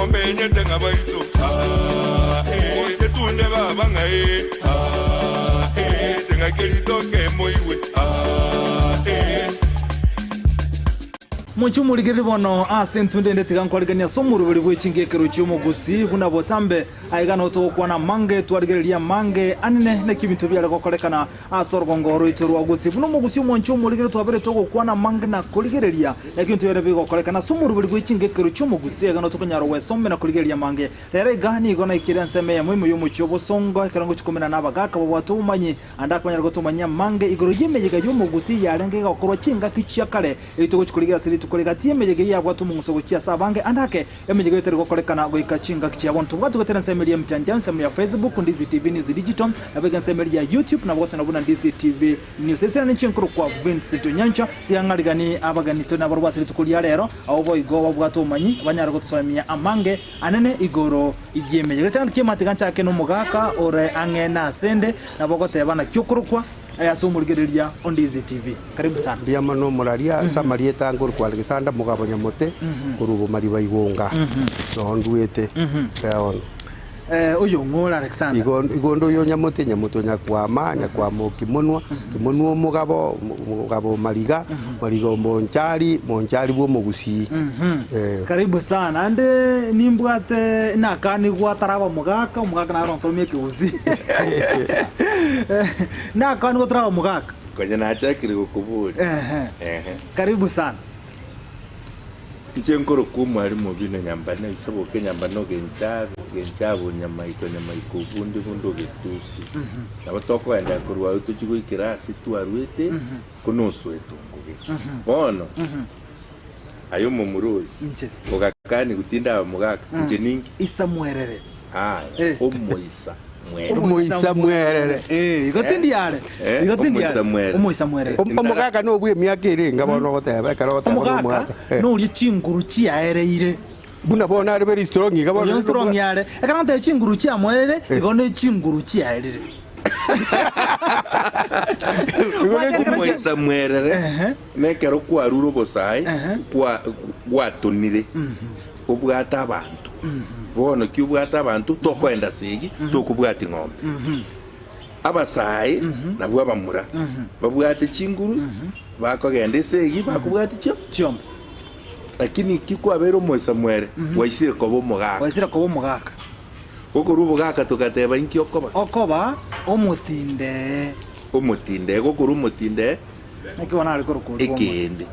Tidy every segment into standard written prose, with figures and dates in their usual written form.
Momenyete ng'a baito, ah, eh. Oche tunde baba ng'a eh, ah, eh. Teng'ake ritoke moigwe, ah, eh. Mochie omorigererie bono ase entunde ende tiga nkwariganie ase omoroberi bwe chingekero chi'omogusii buna botambe. Aiga nao togokwana amange, twarigereria amange anene naki ebinto biare gokorekana ase orogongo roito rwa Gusii. Buna omogusii omwanche omorigereria twabere togokwana amange na korigereria naki ebinto biare bigokorekana ase omoroberi bwe chingekero chi'omogusii. Aiga nao tokonyara gwesomia na korigereria amange. Rero iga nigo naikire ensemo eyemo ime y'omochie obosongo, ekero ngochia komena nabagaaka babwate obomanyi, ande akonyara gotomanyia amange igoro y'emeyega y'omogusii yarenge egokorwa chingaki chia kare, eyio togochia korigia ase rituko rigati y'emeyega eyio yabwate omong'uso gochia ase abange, ande ake emeyega eyio etari gokorekana goika chingaki chia bono. Tobwate goetera ensemo eria y'emtandao, ensemo ya Facebook, Ndizi TV News Digital, naboigo ensemo eria ya YouTube, nabo goteba buna Ndizi TV News. Eritera ninche nkorokwa Vincent Onyancha, tiga ng'ariganie abageni tore nabarobwo ase rituko ria rero, abwo boigo babwate obomanyi, banyare gotosoemia amange Anene igoro y'emeyega. Ekiagera ki'emati tiga nchake nomogaka ore ang'e nasende, nabo ogoteba naki okorokwa aye ase omorigereria o Ndizi TV. Karibu sana. Mbuya mono omoraria ase amarieta ange korwa Alexander Mugabo Nyamote korwa Bomariba Igonga noo ndwete bono. Oyo ng'o ore Alexander? Igo igo onde oyo Nyamote, Nyamote o Nyakwama, Nyakwama o Kimonwa, Kimonwa omogabo, omogabo o Mariga, Mariga o Monchari, Monchari bwa omogusii. Eh. Karibu sana ande nimbwate nakanigwa ataraba omogaka, omogaka naro onsomia ekegusii. Nakanigwa otaraba omogaka. Konya nachakire gokoboria. Ehe. Ehe. Karibu sana. Inche nkorokwa omwalimu Obinna Nyambane, ise boke Nyambane ogenchabe, ogenchabe onyamaiko, nyamaiko obunde bunde ogetusi. Nabo tokoenda korwa agwo tochie goikera ase twarwete, ko nosoete ongoge. Bono, aye omomura oyo, Inche. ogakani tindaba mogaka, inche ninki? Isa mwerere. Aya, Eh. omoisa mwerere. Omoisa mwerere. Eh, igo tindi are. Eh, Igo tindi are. omoisa mwerere. Omoisa mwerere. Om- Omogaka nobwa emiaka ere enga bono ogoteba ekero ogoteba Omogaka nomogaka. Eh. noria chinguru chiaereire. Buna bono are very strong iga bono. Oyo strong are. Ekero ngoteba chinguru chiamoerire, igo ne chinguru chiaerire. Igo ne chinguru Omoisa mwerere Ehe. nekero kwarure obosae Ehe. kwa gwatonire obwate abanto bono ki obwate abanto tokoenda segi tokobwati ng'ombe abasae nabwo abamura babwate chinguru bakogenda esegi bakobwati chio Chiombe. lakini ki kwabeire omoisa mwere gwaisire koba omogaka Gwaisire koba omogaka. gokorwa obogaka togateba inki okoba Okoba omotindee. Omotindee gokorwa omotindee Naki bono are korokwa oria bw'omonto. Ekeende.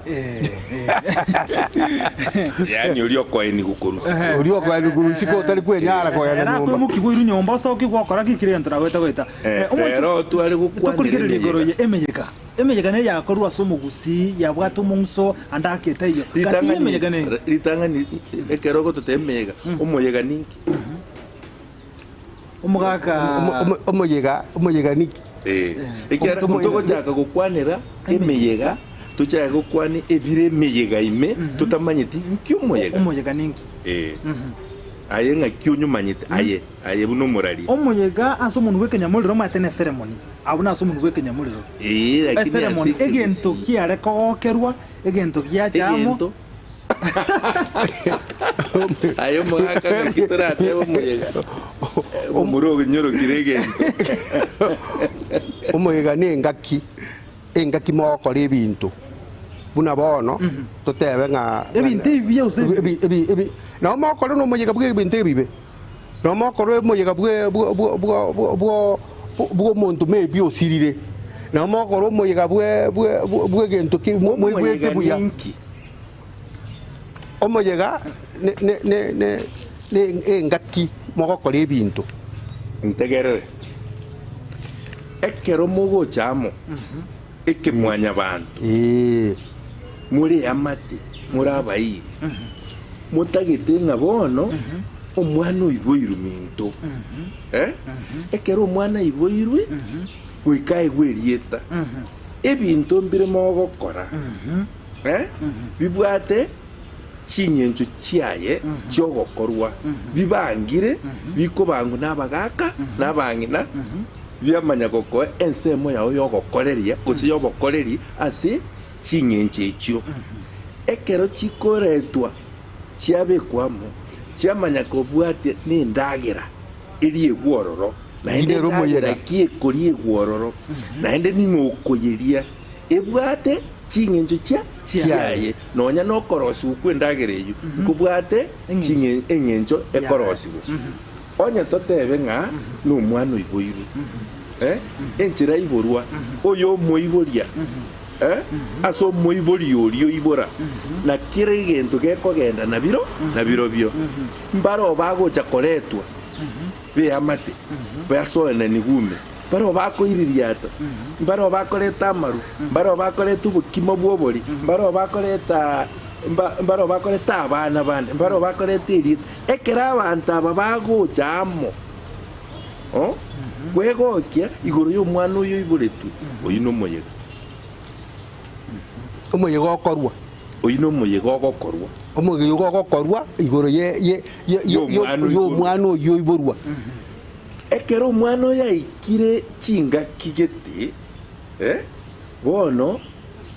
Yaani oria okoenigwa korwa isiko. Oria okoenigwa korwa isiko otari kwenyara kogenda Ere nyomba. akoimokigwa oirwe nyomba osokigwe okora ki kera egento nagoeta goeta. Eh, Omonto rero tware gokwanera tokorigereria igoro emeyega. ye emeyega. Emeyega neye yakorwa ase omogusii yabwate omong'uso ande ake taiyo. Gati Ritang'ani y'emeyega neye. ritang'ani ekero ogototebia emeyega, omoyega ninki? Omogaka. Omoyega, omoyega niki? Eh, ekiagera togochaka gokwanera emeyega, tochake gokwana ebire emeyega ime totamanyeti nki omoyega. Omoyega ninki? Eh, aye ng'aki onyomanyete aye, aye buna omoraria. Omoyega ase omonwa bw'ekenyamorero omanyete ne ceremony, abwo nase omonwa bw'ekenyamorero. Eh, lakini ase Eceremony, egento ekegusii. kiare kogokerwa, egento giacha amo. Egento. Aye omogaka ng'aki toratebe omoyega? Omomura onyorokire egento. Omoyega na engaki, engaki mogokora ebinto buna bono totebe ng'a Ebinto ebi biya gose ebibe? ebi- ebi- ebi- nabo mogokora na omoyega bwa ebinto ebibe, nabo mogokora omoyega bwe bwo bwo bwo bwo bwo bwa omonto maybe osirire, nabo mogokora omoyega bwe bwe bwa egento ki moigwete Omoyega buya. ninki? Omoyega ne ne ne ne ne engaki mogokora ebinto. Ntegerere, ekero mogocha amo ekemwanyabanto, Ee. more eamate, more abairi, motagete ng'a bono omwana oiboirwe minto, eh? Ekero omwana aiboirwe, goika aegwe erieta, ebinto mbire mogokora. Bibwate ching'encho chiaye chi'ogokorwa, bibangire, bikobangwa nabagaaka na abang'ina, biamanya gokoa ensemo yao y'ogokoreria gose y'obokoreri ase ching'encho echio. Ekero chikoretwa chiabekwa amo. Chiamanya kobwatia nendagera eriegwe ororo, naende Nere endagera omoyega. ki ekoriegwa ororo, naende ning'o okoyeria, ebwate ching'encho chia chiaye. Nonya nokorosigwa kw'endagera eyio nkobwate ching'e eng'encho ekorosigwa. Onye totebe ng'a nomwana oiboirwe, eh, enchera aiborwa, oyo omoiboria, eh, ase omoibori oria oibora, na kera egento gekogenda nabiro nabirobio, mbaroo bagocha koretwa b'eamate basoenanigwe ime, mbaroo bakoiririata, mbaroo bakoreta amaru, mbaroo bakoreta obokima bw'obori, mbaroo bakoreta mba mbaroo bakoreta abana bande, mbaroo bakoreta erieta. Ekero abanto aba bagocha amo, oh, kwegokia igoro y'omwana oyo oiboretwe, oyio nomoyega. Omoyega okorwa. Oyio nomoyega ogokorwa. Omoyega ogokorwa igoro ye ye ye ye Y'omwana oiborwa. y'omwana oyio oiborwa. Ekero omwana oyo aikire chingaki gete, eh, bono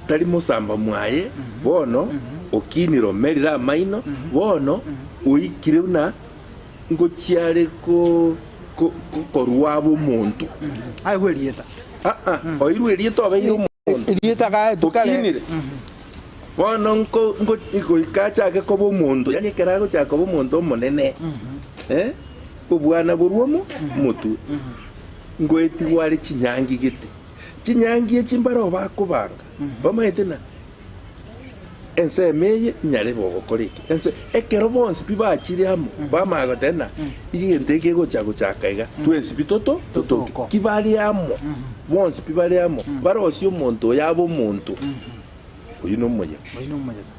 tari mosamba mwaye, bono okinire omerire amaino, bono oikire buna ngochia are ko ko korwa abe omonto. Aegwe erieta. Aa, oirwe erieta obeire omonto. Erieta gaetwe kare. Okinire. Bono nko nko goika achake koba omonto, yaani ekero agochaka koba omonto omonene, eh, obwana borwa omo omotwe, ngoetigwa are chinyangi gete. Chinyangi echi mbareo bakobanga, bamaete na ensemo eye nyarebe ogokora eke, ense ekero bonsi pi bachire amo, bamanya goteba ng'a egento eke kegocha gochaka iga, twensi pi toto totoke. Totoko. Ki bare amo, bonsi pi bare amo, barosie omonto oyo abe omonto, oyio nomoyega. Oyio nomoyega.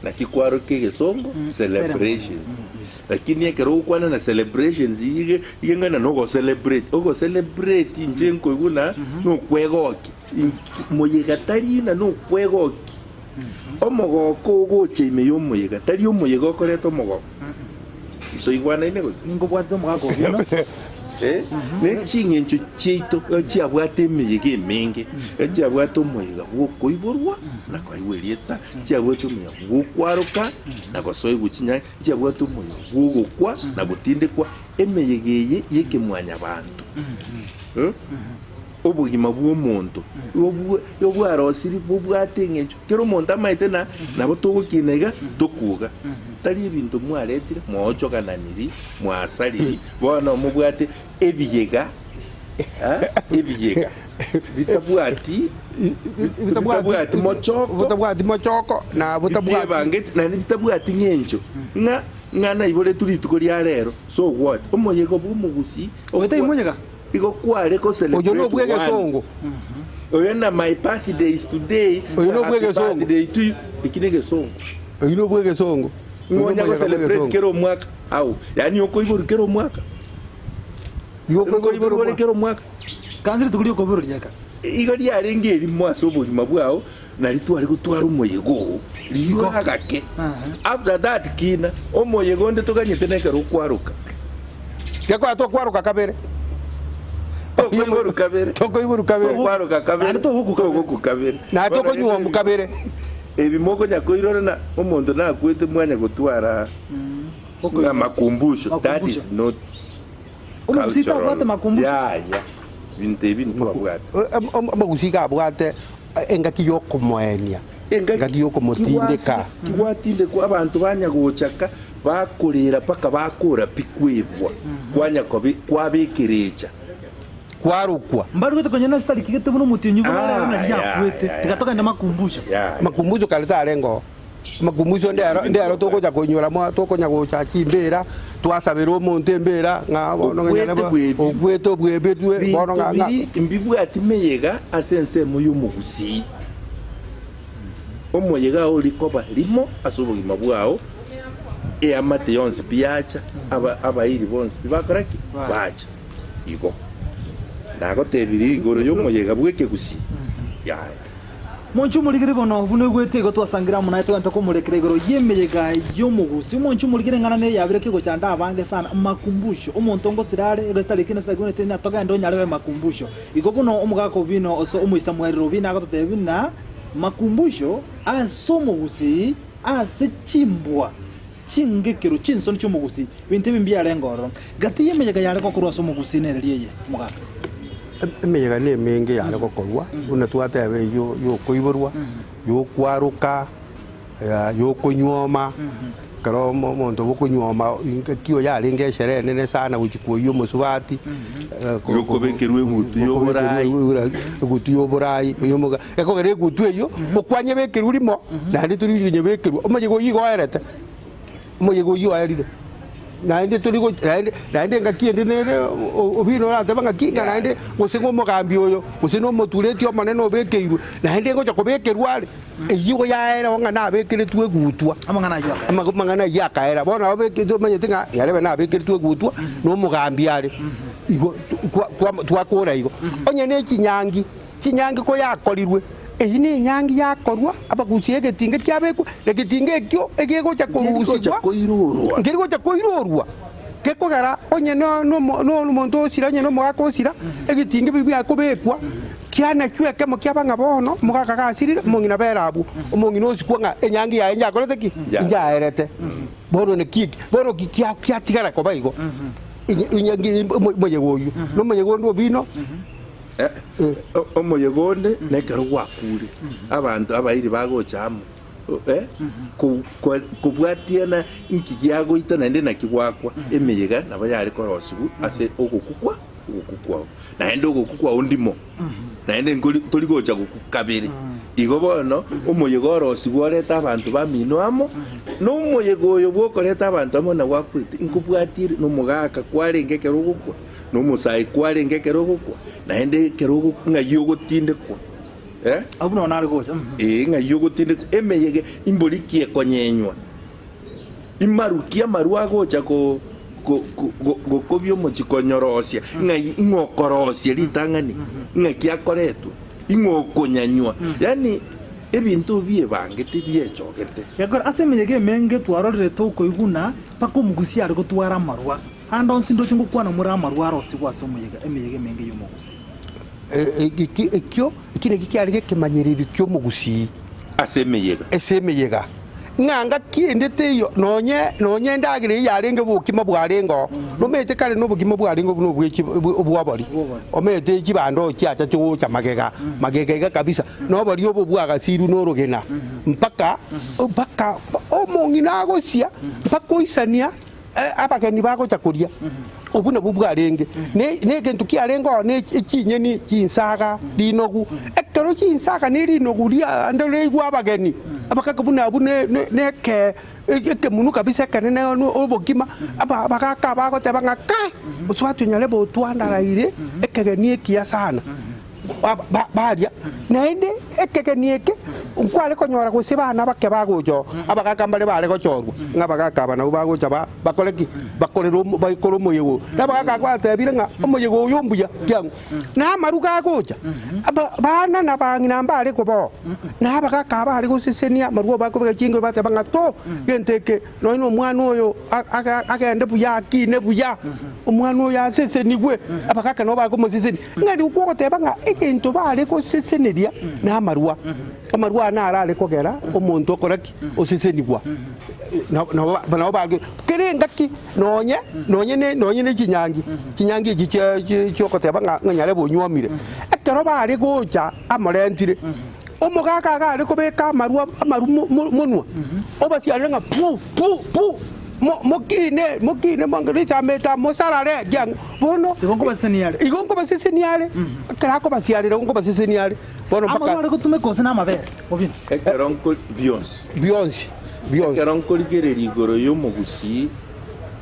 Naki kwarokia egesongo celebrations. Lakini ekero ogokwana na celebrations iga iga ng'ana na ogocelebrate, ogocelebrate inche nkoigwa buna nokwegokia. Inki moyega tari ng'a nokwegokia. Omogoko ogocha ime y'omoyega, tari omoyega okoreta omogoko. Ntoigwanaine gose? Ninkobwatete omogaka obino. Eh, ne ching'encho chiaito chiabwate emeyega emenge, echiabwate omoyega bw'okoiborwa na koegwa erieta, chiabwate omoyega bw'okwaroka na gosoigwa chinyangi, chiabwate omoyega bw'ogokwa na gotindekwa, emeyega eye y'ekemwanyabanto. Eh, obogima bw'omonto obwe obwarosiri bobwate eng'encho, kera omonto amaete na nabo togokina iga tokuga, tari ebinto mwaretire mwaochogananiri, mwasariri, bono mobwate ebiyega ebiyega bitabwati bitabwati mochoko Bitabwati mochoko na botabwati bitiebangeti naende bitabwati ng'encho ng'a ng'a naiboretwe rituko ria rero so what? Omoyega bw'omogusii Oyo tari moyega? Igo kware ko Oyo celebrate nobw'egesongo. once. Oyo na my birthday is today. Oyo Happy nobw'egesongo. birthday to you. Eki negesongo. Oyo nobw'egesongo. Oyo Ng'onya go nomoyega celebrate bw'egesongo. kera omwaka. How? Yaani okoiborwa kera omwaka. Igo okoiborwa kera Nkoiborwa ore omwaka. kera omwaka. Kansa rituko ri'okoiborwa riaka. Igo riarenge erimo ase obogima bwao nari tware gotwara omoyega oo riria agake. After that kina omoyega onde toganyete nekero okwaroka. Gekonya tokwaroka kabere. Tokoiborwa kabere. Tokoiborwa kabere. Tokwaroka kabere. Naende togoku kabere. Togoku kabere. Naende tokonyuomwa kabere. Ebi mokonya koirora na omonto nakwete mwanya gotwara ng'a makumbusho. That is not Omogusii cultural. tabwate makumbusho. Yaya. Binto ebi ntwabwate. Omogusii iga abwate engaki y'okomoenia, engaki y'okomotindeka. Kigwatindekwa abanto banya gochaka bakorera mpaka bakora pi kwebwa kwanya kobe kwaba ekerecha. Kwarokwa. Mbarugete konya nase tari kigete buna omotienyi buna rero Ah, nari ya, yakwete ya, ya. tiga togende makumbusho. Yaya. Makumbusho kare tarenge oo. Makumbusho ndero ndero togocha koinyora mwa tokonya gocha chimbera twasabera omonto embera ng'a bono ng'a Okwete nyarebe bwebi. okwete obwebetwe bono Binto ng'a ng'a biri mbibwati meyega ase ensemo y'omogusii. Omoyega ori koba rimo ase obogima bwao, eamate yonsi pi yacha, aba abairi bonsi pi bakora ki? Bacha. Igo nagotebirie igoro y'omoyega bw'ekegusii, yaya. Monche omorigere bono, buna oigwete igo twasangire amo naye togente komorekera igoro y'emeyega y'omogusi. Omonche omorigere eng'ana neye yabire kegochanda abange sana, makumbusho. Omonto ngosira are, egasi tari ekina sitaki buna tari togende onyarebe makumbusho. Igo buna omogaka obino ase omoisamuerero obino agototebia buna makumbusho ase omogusii ase chimbwa. chingekero chinsoni chi'omogusii, Ebinto ebi mbiarenge ororo. Gati y'emeyega yare gokorwa ase omogusii nereria eye, omogaka. Emeyega nemenge yare gokorwa, buna twateba eyio yokoiborwa, yokwaroka, yokonyuoma, ekero omonto bokonyuoma engaki oyo yarenge esherehe enene sana gochia koyia omosubati, Yokobekerwa egutu y'oborai. Egutu y'oborai, ekogera egutu eyio, okwanyebekerwa rimo, naende tori konyebekerwa, omanye goyia igo oerete. Omoyega oyio oerire, naende tori go naende naende engaki ende nere obino oratebe ng'aki ng'a naende gose ng'a omogambi oyo, gose na omotureti omonene obekeirwe, naende ngocha kobekerwa are, eyio igo yaera ng'a nabekeretwe egutwa. Amang'ana ayio akaera. Amago amang'ana ayio akaera. Bono nabo obekete omanyete ng'a yarebe nabekeretwe egutwa, na omogambi are, igo kwa kwa twakora igo. Onye na echinyangi. Chinyangi koyakorirwe, eyio nenyangi yakorwa, abagusia egetinga kiabekwa, na egetinga ekio egegocha korusigwa, nkeri gocha koirorwa, gekogera onye nomonto osira, onye nomogaka osira, egetinga ebi biakobekwa, kianachwa ekemo kiaba ng'a bono, omogaka gasirire, omong'ina bere abwo, omong'ina osikwa ng'a enyangi yaye nyakorete ki? Nyaerete. Bono naki eki, bono ki kiatigara koba igo, enyangi omoyega oyio, na omoyega onde obino. Omoyega onde nekero gwakure, abanto abairi bagocha amo, kobwatiana inki giagoita naende naki gwakwa, emeyega nabo yare korosigwa ase ogokwa ogokwa kwao, naende ogokwa kwao ndimo, naende nkori tori gocha gokwa kabere. Igo bono omoyega orosigwe orete abanto bamino amo, na omoyega oyo bwokoreta abanto amo na gwakwete, nkobwatiere nomogaka kwarenge ekero ogokwa. Na omosae kwarenge ekero ogokwa, naende ekero ogokwa ng'ai ogotindekwa? Eh? Abwo nao nare gocha. Mhm. Ee, ng'ai ogotindekwa? Emeyega imbori ki ekonyenywa? Imaru ki amaru agocha ko ko ko go- gokobia omochie konyorosia? Ng'ai ing'o okorosia ritang'ani? Ng'aki akoretwa? Ing'o okonyanywa? Yaani ebinto biebangete biechogete. Gekogera ase emeyega emenge twarorire tokoiguna mpaka omogusia are gotwara amarwa. Ande onsi ndoche ngokwana more amarwa arosigwe ase omoyega, emeyega emenge y'omogusii. Ekio ekio nakio kiarenge ekemanyererio ki'omogusii. Ase emeyega. Ase emeyega. Ng'a ngaki ende teiyo, nonye nonye endagera eyio yarenge obokima bwarenge oo, nomanyete kare na obokima bwarenge buna obwe chi obw'obori, omanyete chibando chiacha chigocha magega, magega iga kabisa, na obori obo bwagasirwe na orogena, mpaka mpaka omong'ina agosia, mpaka oisania. Abageni bagocha koria, obwo nabwo bwarenge negento kiarenge oo ne chinyeni, chinsaga, rinogu. Ekero chinsaga ne rinogu riaande riaigwa abageni, abagaka buna abwo ne eke ekemunu kabisa ekenene obokima, abagaka bagoteba ng'a kai, mosubati onyare botwandaraire ekegeni ekiya sana. Baria, naende ekegeni eke nkware konyora gose bana bake bagocha oo, abagaka mbare bare gochorwa, ng'a abagaka aba nabwo bagocha ba bakore ki? Bakorere omo bakore omoyega oyo. Na abagaka aba batebire ng'a omoyega oyo mbuya kiang'u. Na amaruga agocha, aba bana na abang'ina mbare koba oo, na abagaka aba bare gosesenia amarwa bakobeka chinguru bateba ng'a to, gento eke Nonya nomwana oyo agende buya, akine buya, omwana oyo asesenigwe, abagaka nabo bakomosesenia. Ng'a nigo ogoteba ng'a egento bare goseseneria namarwa, amarwa aya naro are kogera omonto okora ki? Osesenigwa. Nabo nabo bare kera engaki nonye nonye ne nonye ne chinyangi, chinyangi echi chia chiogoteba ng'a ng'a nyarebe onyuomire, ekero bare gocha amorentire. Omogaka iga are kobeka amarwa amaru monwa, obasiarere ng'a pu, pu, pu, mokine, mokine monge risameta mosarare ekiang'u. Bono Igo nkobasesenia are. Igo nkobasesenia are, ekero akobasiarera igo nkobasesenia are. Bono mpaka. Amarwa are gotumeka gose namabere, bobina? Ekero nko bionsi. Bionsi, bionsi. Ekero nkorigereria igoro y'omogusii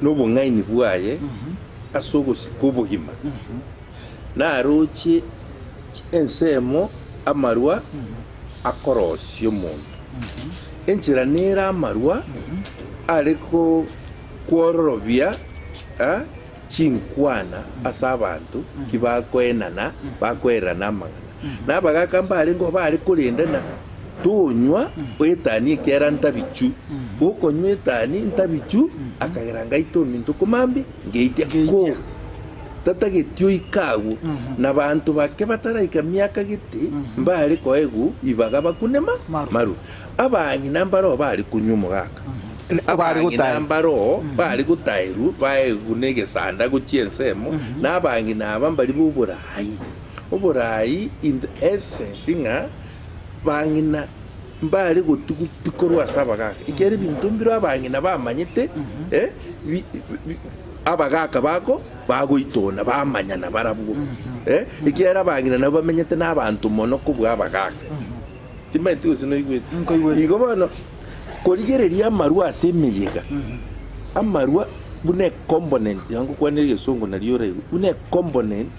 na obong'aini bwaye ase ogosika obogima, naroche ensemo amarwa akorosia omonto. Enchera nere amarwa are kwororobia chinkwana ase abanto kibakoenana bakoererana amang'ana. Na abagaka mbarengeo bare korendana tonywa etani ekiagera ntabichu, gokonywa etani ntabichu akagera ngaita ominto komambia ngeitia ko. Tatageti oike agwo, na banto bake bataraika miaka gete mbare koegwa ibaga bakune maru. Abang'ina mbaroo bare konywa omogaka. Bare Abang'ina gotaerwa. mbaroo bare gotaerwa baegwe na egesanda gochia ensemo, na abang'ina aba mbari b'oboraai. Oboraai in the essence ng'a bang'ina mbare gotigwa pi korwa ase abagaka, ekiagera ebinto mbire abang'ina bamanyete eh, bi bi abagaka bako bagoitona bamanyana barabwo eh, ekiagera abang'ina nabwo bamenyete na abanto mono kobua abagaka. Timanyeti gose noigwete. Nkoigwete. Igo bono korigereria amarwa ase emeyega, amarwa buna ecomponent, iga ngokwanera egesongo nario oraigwe, buna ecomponent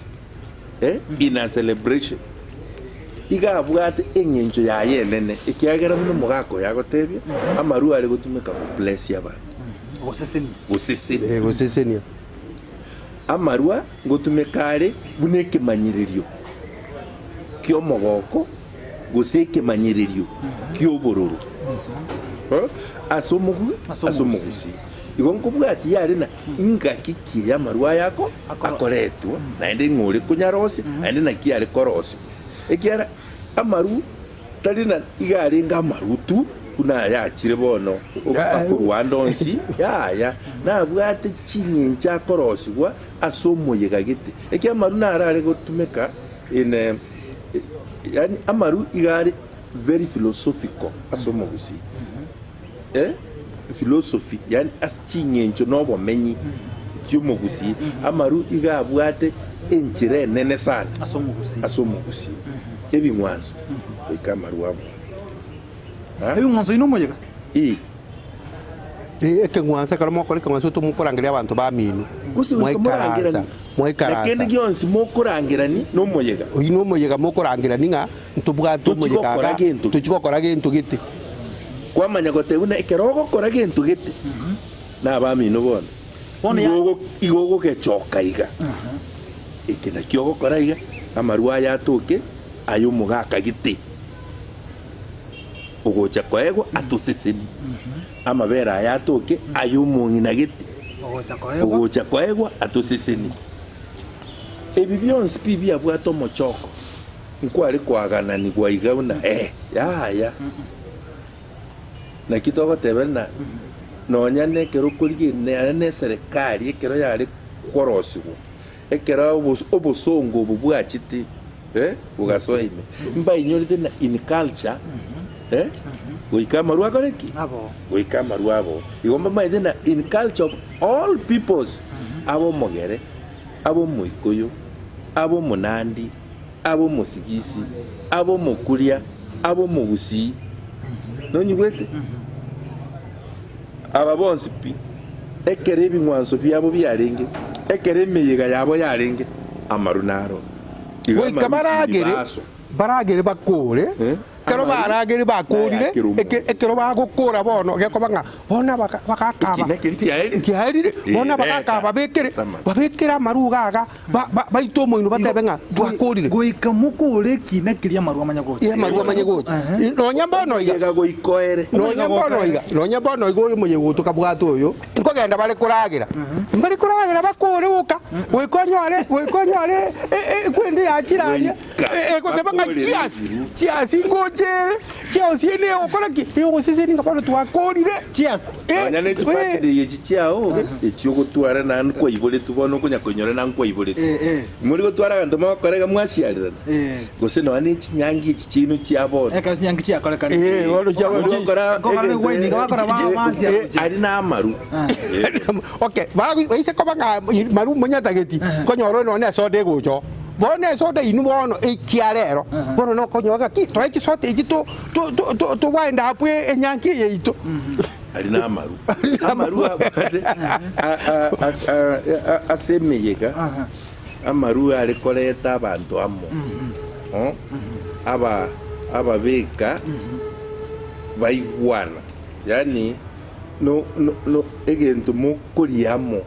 eh, in a celebration, iga abwate eng'encho yaye enene, ekiagera buna omogaka oyo agotebia, amarwa are gotumeka gobless abanto, Gosesenia. gosesenia. Eh, gosesenia. Amarwa ngotumeka are buna ekemanyererio ki'omogoko gose ekemanyererio ki'obororo ase omogu Ase ase omogusii. omogusii. Igo nkobwatia yare na ingaki ki y'amarwa aya ako akoretwa, naende ng'a ore konyarosia, naende naki are korosigwa. Ekiagera amaru tari na iga arenge amaru tu buna aya achire bono akorwa ande onsi, yaya, nabwate ching'encho akorosigwa ase omoyega gete. Ekiagera amaru naro are gotumeka in a Yaani amaru iga are very philosophical ase omogusii. Eh, philosophy yaani ase ching'encho na obomenyi chi'omogusii, amaru iga abwate enchera enene sana Ase omogusii. ase omogusii. Ebing'wanso goika amaru abo. Ha? Ebing'wanso inwe omoyega. Ii. Eh, ekeng'wanso ekero mokora ekeng'wanso tomokorangeria abanto bamino, Gose goika mwaikaransa, morangerani, na kende mwaikaransa. gionsi mokorangerani nomoyega. Oyio nomoyega mokorangerani ng'a ntobwate Tochi omoyega gokora iga, gento. tochi gokora gento gete. Kwamanya goteba buna ekero ogokora gento gete, na abamino bono, Bono ya- igo ogo- igo ogogechoka iga. Eke nakio ogokora iga, amarwa aya atoke, aye omogaka gete. Ogocha koegwa atoseseni, amabere aya atoke ay'omong'ina gete, ogocha koegwa atoseseni. Ebi bionsi pi biabwate omochoko, nkware koagananigwa iga buna ee, yaya. Naki togoteba ng'a nonya nekero okorigia nonya na eserekari ekero yare korosigwa, Ekero obosongo obo bwachete, bogasoa ime, mbainyorete na in culture, goika amarwa akore ki? Goika amarwa abo. Igo mbamaete na in culture of all peoples, abe omogere, abe omoikoyo, abe omonandi, abe omosigisi, abe omokuria, abe omogusii. Nonyigwete? Aba bonsi pi, ekero ebing'wanso biabo biarenge, ekero emeyega yabo yarenge, amaru naro. Igo Goika amaru siri baragere, baso. baragere bakore, Eh, ekero amaru baragere bakorire, nayakera omonto. eke- ekero bagokora bono, gekoba ng'a bono abaka bagaka aba, Ekina keria kiaerire. kiaerire, bono Eh, abagaka reta. aba babekere, Tama. babekere amaru iga iga, ba- ba- baite omoino batebe ng'a twakorire. Goika mokore ekina keria amarwa amanye gocha. Eh, amarwa amanye gocha. Ehe. Nonya mbono iga. Omoyega goika oere. Nonya mbono iga, nonya mbono iga oyo omoyega oyo tokabwate oyo, nkogenda bare koragera, mbare koragera bakore oka, goika onyore, goika onyore ekwende yachire aria, Goika egoteba ng'a bakorere chiasi, ebiru. chiasi ngocha ere, chiasi eye negokora ki? Egosesenia ng'a bono twakorire. Chiasi. Nonya ne chibirthday echi chiao, echi ogotwara naende kwaiboretwe bono okonya koinyora naende kwaiboretwe. Eh, eh. Mori gotwara abanto mogokora iga mwasiarerana, Eh. gose nonya ne chinyangi echi chiaino chia bono. Ekero chinyangi chiakorekana. Eh, bono chia- Mori gokora Nkokora egento- ne wine, iga bakora ba- basia Eh, gochia. ari na amaru. Eh. Okay, bago- baise koba ng'a maru monyatageti, nkonyora oyo nonya esoda egocha oo. Bono esoda inwe bono ekia rero, bono nokonyora ng'a ki, toe chisoda echi to- to- to- to- towind up enyangi eye yaito. Ari na amaru. Amaru abwate a- a- a- a- a- ase emeyega, amaru are koreta abanto amo. Oh, aba ababeka baigwana, yaani no no no egento mokoria amo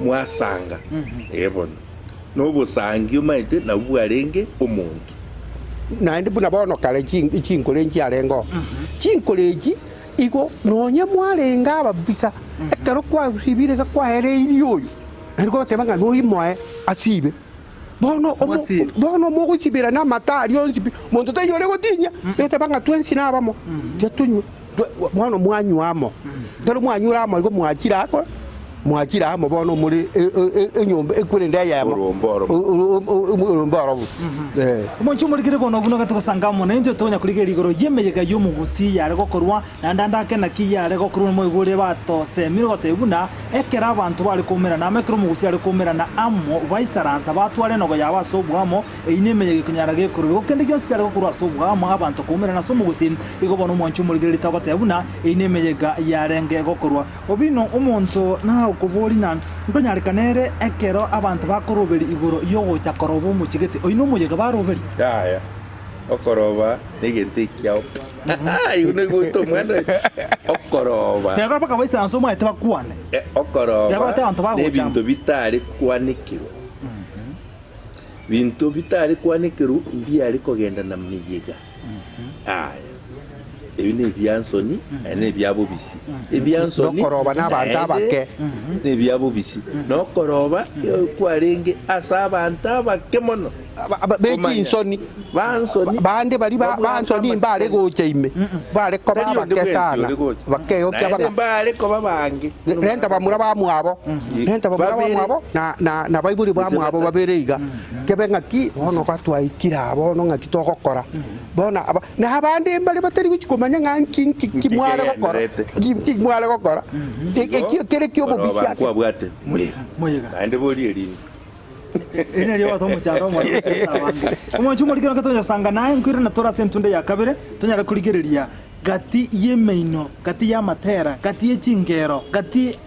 mwasanga, eh bono. Nobosangi omaete nabwo bwarenge omonto. Naende buna bono kare chinkoro nchiarenge oo, chinkoro echi igo nonye mwarenge ababisa, ekero kwasibire iga kwaereirie oyo, naende kwateba ng'a noimoe asibe. Bono omo Mwasibe. bono mogosibera na amato aria onsi pi, monto taiyo ore gotinyia, geteba ng'a twensi nabamo, tiga tonywe, bono mwanywa amo. Ekero mwanyure amo igo mwachire akore, mwachire amo bono more enyomba ekwerende eyemo, Orombe oromo. orombe oromo. Eh. Omonche omorikire bono buna gatogosanga amo naintwe tonya korigereria igoro y'emeyega y'omogusii yare gokorwa, naende ande ake naki yare gokorwa nomoigo oria batosemire gotebia buna ekero abanto bare koumerana amo, ekero omogusii are koumerana amo baisaransa batware enogo yabo ase oboamo, Eyio nemeyega ekonyara gekorwa. Igo kende gionsi kiare gokorwa ase oboamo, abanto koumerana ase omogusii. Igo bono omwanchi omorigereria tagoteba buna eyio nemeyega yarenge gokorwa. Obino omonto nagokoboria ng'a nkonyarekana ere ekero abanto bakoroberia igoro y'ogocha koroba omochie gete, oyio nomoyega baroberia. Yaya, okoroba negento ekiao pi. Igo noigwete omwana oyo, okoroba. Teba mpaka baisaranse omanyete bakwane. Okoroba Teba abanto bagocha amo. nebinto bitare kwanekerwa. Binto bitare kwanekerwa mbiare kogenda na meyega. Aya, ebi nebiansoni naende nebiabobisi. Ebiansoni Nokoroba nabanto naende abake. nebiabobisi. Nokoroba kwarenge ase abanto abake mono. Bechinsoni, Bansoni, bande baria babwate bansoni mbare amasikani. gocha ime, bare koba Tari onde abake bwensi sana, ore gocha. bakegokia Naende bang'a mbare koba bange. Renta bamura bamwabo, renta bamura Babere. bamwabo na na na baibori Gose bamwabo batatu. babere iga. Kebe ng'aki bono gatwaikire aa bono ng'aki togokora. Bono aba na abande mbare batari gochi komanya ng'a nki nki nki Nki mware gokora, kegenderete. nki nki mware gokora. Ekio kere ki'obobisi Koroba ake. nkwabwate moyega. Moyega. Naende boria erinde. Eri nario obwate omochando omonene ase abange. Omonche omorikire naki tonyosanga naye nkoirana tore ase entunda ya kabere, tonyare korigereria gati y'emeino, gati y'amatera, gati ye chingero, gati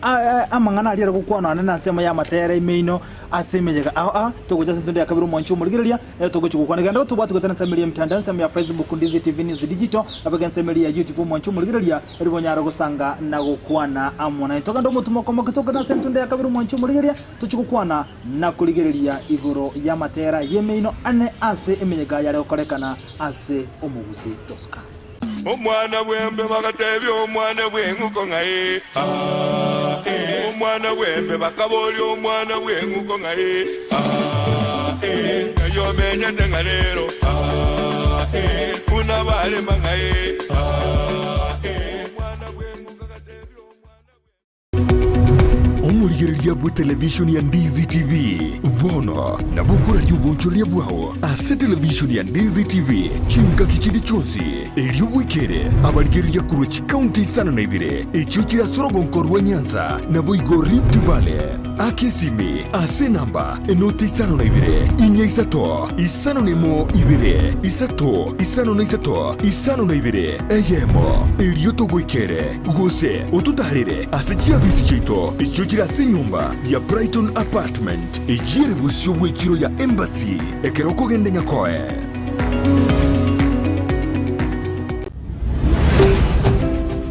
amang'ana aria are gokwanwa ane na ensemo y'amatera, emeino, ase emeyega ao aa. Togocha ase entunda ya kabere omonche omorigereria, ere togochia gokwana. Genda tobwate gotera ensemo eria y'emetandao, ensemo ya Facebook, Ndizi TV News Digital, nabo ensemo eria ya YouTube omonche omorigereria, erio bonyare gosanga na gokwana amo naye. Togende omotumo okomoke tokende ase entunda ya kabere omonche omorigereria, Tochie gokwana na korigereria igoro y'amatera y'emeino ane ase emeyega yare gokorekana ase omogusi Tosuka. Omwana bw'embe bagatebia omwana bw'eng'uko ng'a ee, aa, ee. Omwana bw'embe bakaboria omwana bw'eng'uko ng'a ee, aa, ee. Ng'ai omenyete ng'a rero, aa, ee. Buna barema ng'a ee, aa, ee. Omwana bw'eng'uko agatebia omwana bw'eng'uko. Omorigereria bw'etelevishoni ya Ndizi TV bono nabo okoraria obonchoreria bwao ase televishoni ya Ndizi TV chingaki chinde chionsi, erio bwekere abarigereria korwa chikaunti isano na ibere echio chire ase orogonko rwa Nyanza naboigo Rift Valley. Aka esimi ase enamba enoti isano na ibere, inya isato, isano na emo ibere, isato, isano na isato, isano na ibere, eyemo, erio togoikere, gose ototaarere ase chiabisi chiaito echio chire ase enyomba ya Brighton Apartment, eyio ere bosio bw'echiro ya Embassy, ekero okogenda Nyakoe.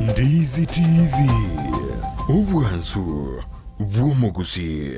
Ndizi TV, obwansu bw'omogusii.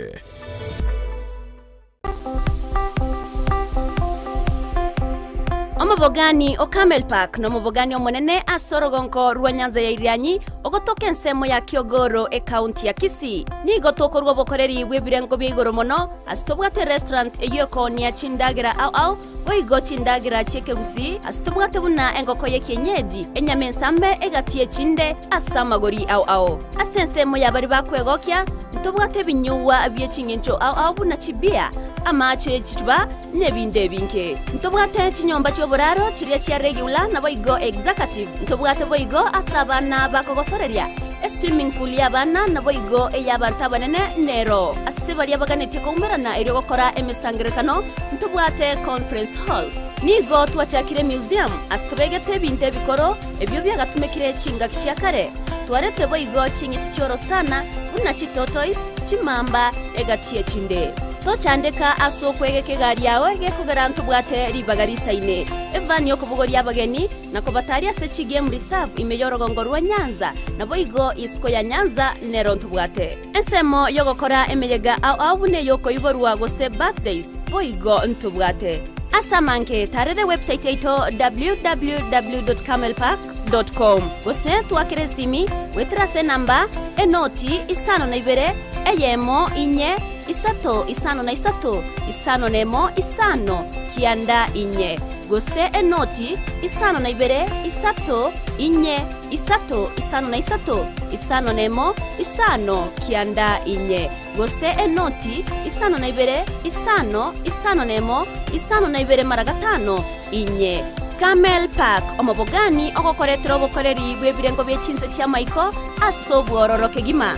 Omobogani o Camel Park nomobogani omonene ase orogonko rwa Nyanza ya Irianyi ogotoka ensemo ya Kiogoro ekaunti ya Kisii. Nigo tokorwa obokoreri bw'ebirengo bia igoro mono ase tobwate restaurant eyio ekoonia chindagera ao ao boigo chindagera chi'ekegusii ase tobwate buna engoko y'ekienyeji, enyama ensambe egati y'echinde ase amagori ao ao. Ase ensemo ya baria bakwegokia, ntobwate ebinyugwa bie ching'encho ao ao buna chibia, amaache ye chichuba, na ebinde ebinge. Ntobwate chinyomba chi'oboraro chiria chia regular naboigo executive. Ntobwate boigo ase abana bakogosoreria, eswimming pool y'abana naboigo ey'abanto abanene nero. Ase baria baganetie koumerana erio gokora emesangererekano, ntobwate conference halls. Nigo twachakire museum ase tobegete ebinto ebikoro ebio biagatumekire chingaki chia kare. Twaretire boigo ching'iti chi'orosana, buna chitotois, chimamba, egati y'echinde. Tochandeka ase okwegeka egari yao gekogera ntobwate ribaga risaine, evani y'okobogoria abageni, na kobataaria ase chigame reserve ime y'orogongo rwa Nyanza, naboigo isiko ya Nyanza nero ntobwate. Ensemo y'ogokora emeyega ao ao buna ey'okoiborwa gose birthdays boigo ntobwate. Ase amange tarera ewebsite yaito www.camelpark.com gose twakere esimi goetera ase enamba enoti isano na ibere eyemo inye isato isano na isato isano na emo isano kianda inye gose enoti isano na ibere isato inye. isato isano na isato, isano na emo, isano, kianda inye, gose enoti isano na ibere, isano, isano na emo, isano na ibere mara gatano, inye. Camel Park, omobogani ogokoretera obokoreri bw'ebirengo bie chinse chi'amaiko ase obwororo kegima.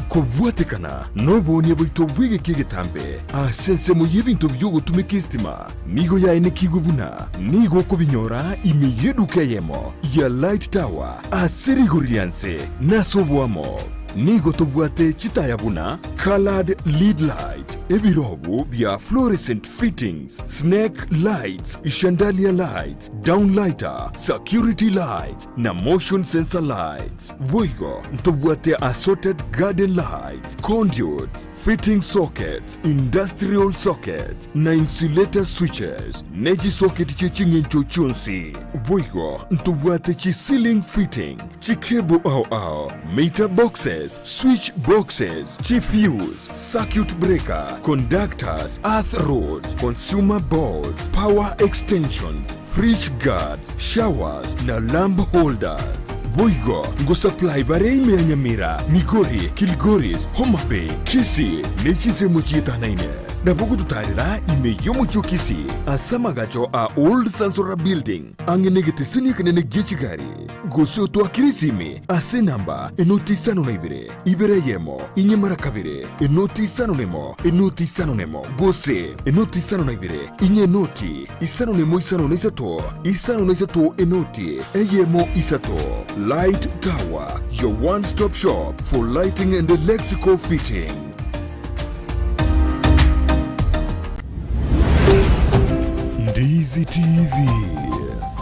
Kobwatekana noboonia bwaito bw'egeka egetambe ase ensemo y'ebinto bi'ogotumeka esitima, nigo yaenekigwe buna nigo okobinyora ime y'eduka eyemo ya Light Tower ase rigori ria nse na ase oboamo. Nigo tobwate chitaya buna coloured lead light, ebirobu bia fluorescent fittings, snake lights, chandelier lights, downlighter, security lights na motion sensor lights. Boigo ntobwate assorted garden lights, conduits, fitting sockets, industrial sockets, na insulator switches, ne chisocket chie ching'encho chionsi. Boigo ntobwate chi ceiling fitting, chicable ao ao, meter boxes, switch boxes, chifuse, circuit breaker, conductors, earth rods, consumer boards, power extensions, fridge guards, showers na lamp holders. Boigo ngosupply bare ime ya Nyamira, Migori, Kilgoris, Homa Bay, Kisii ne chinsemo chietanaine. Nabo gototarera ime y'omochie o Kisii ase amagacho a Old Sansora Building ang'e negeteseni ekenene gie chigari. Gose otwakere esimi ase enamba enoti isano na ibere, ibere eyemo, inye mara kabere, enoti isano nemo, enoti isano nemo, gose enoti isano na ibere, inye enoti isano nemo isano na isato, isano na isato enoti eyemo isato. Light Tower, your one stop shop for lighting and electrical fittings. Ndizi TV,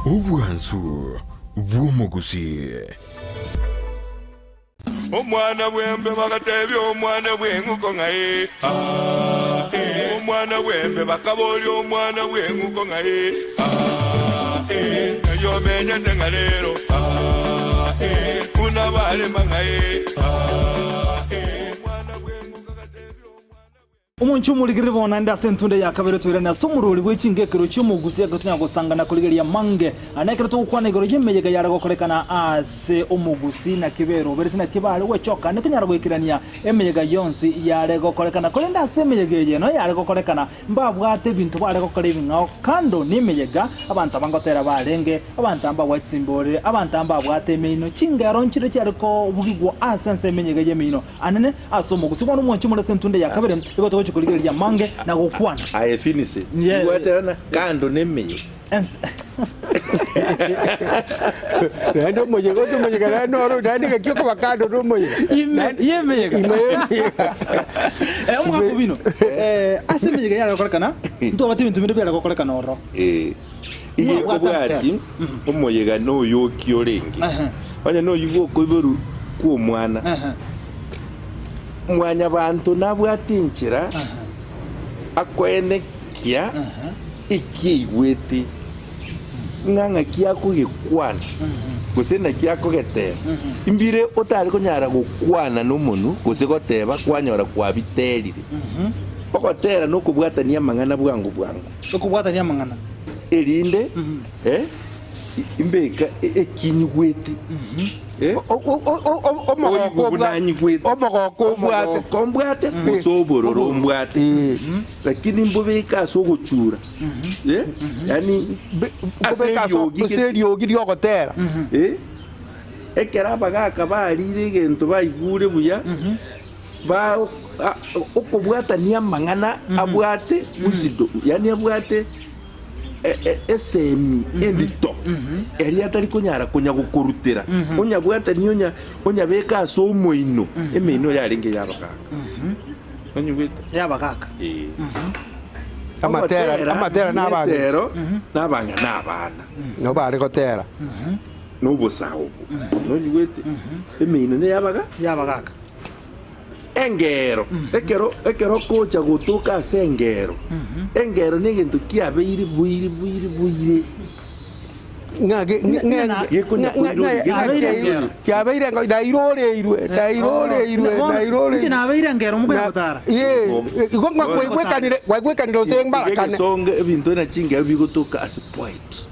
obwansu bw'omogusii. Omwana bw'embe bagatebia omwana bw'eng'uko ng'a ee, aa, ee. Omwana bw'embe bakaboria omwana bw'eng'uko ng'a ee, aa, ee. Ng'ai omenyete ng'a rero, aa, ee. Buna barema ng'a ee, aa, ee. Omwana bw'eng'uko agatebia omwana bw'eng'uko. Omonche omorigereri bono naende ase entunda ya kabere toirane ase omorwori bwe chingekero chi'omogusi ekero tonyara gosangana korigereria amange. Aa nekero togokwana igoro y'emeyega yare gokorekana ase omogusi naki berobereti naki bare gwechoka nikonyara goikerania emeyega yonsi yare gokorekana. Korende ase emeyega eye noyo yare gokorekana mbabwate ebinto bare gokora ebing'ao kando nemeyega abanto aba ngotera barenge abanto aba mbabwate chisimborere abanto aba mbabwate emeino chingero nchire chiare kobugigwa ase ense emeyega y'emeino Anene ase omogusi. Bono mwanche more ase entunde ya kabere, igo togochia korigereria amange na gokwana. Aye Finisi, Yeah. igwetera kando nemeyega. Ense. Naende omoyega oche omoyega naende noro naende gaki okoba kando na omoyega. Ime y'emeyega. Ime y'emeyega. Eh, omogaka obino. Eh, ase emeyega yare gokorekana, ntwabate ebinto binde biare gokorekana ororo. Eh, iga Mwabwata ekobwati omoyega noyoki orenge. Ehe. Onye noyio bw'okoiborwa kw'omwana, Ehe. mwanyabanto nabwate enchera akoenekia eki aigwete ng'a ng'aki akogekwana gose naki akogeteba. Mbire otare konyara gokwana nomonwe gose goteba kwanyora kwabiterire. Ogotera nokobwatania amang'ana bwango bwango. Okobwatania amang'ana. Erinde eh, imbeka ekinyigwete eh, Omogoko oigwe buna nyigwete. omogoko obwate. Omogoko mbwate gose obororo mbwate lakini mbobeke ase ogochura eh, yaani ase Kobeka ase eriogi ase eriogi riogotera. Eh, ekero abagaka barire egento baigure buya ba a- okobwatania amang'ana abwate wisdom yaani abwate esemi endito eria atari konyara konya gokorutera, onyabwatanie onya onyabeke ase omoino, emeino yarenge y'abagaaka. Onyigwete? Y'abagaaka. Ee. Amatera Ogotera amatera na abang'ina. netero na abang'ina na abana. Nabo bare gotera. Na obosae obo. Nonyigwete? Emeino neyabaga? Y'abagaaka. Engero, ekero ekero ogocha gotoka ase engero, engero negento kiabeire boire boire boire. Kiabeire engo nairoreirwe nairoreirwe nairoreirwe. Inche nabeire engero mokonya gotara. Igo ng'a kwaigwekanire kwaigwekanire ase mbarakane. Egesongo ebinto na chingero bigotoka ase poetry.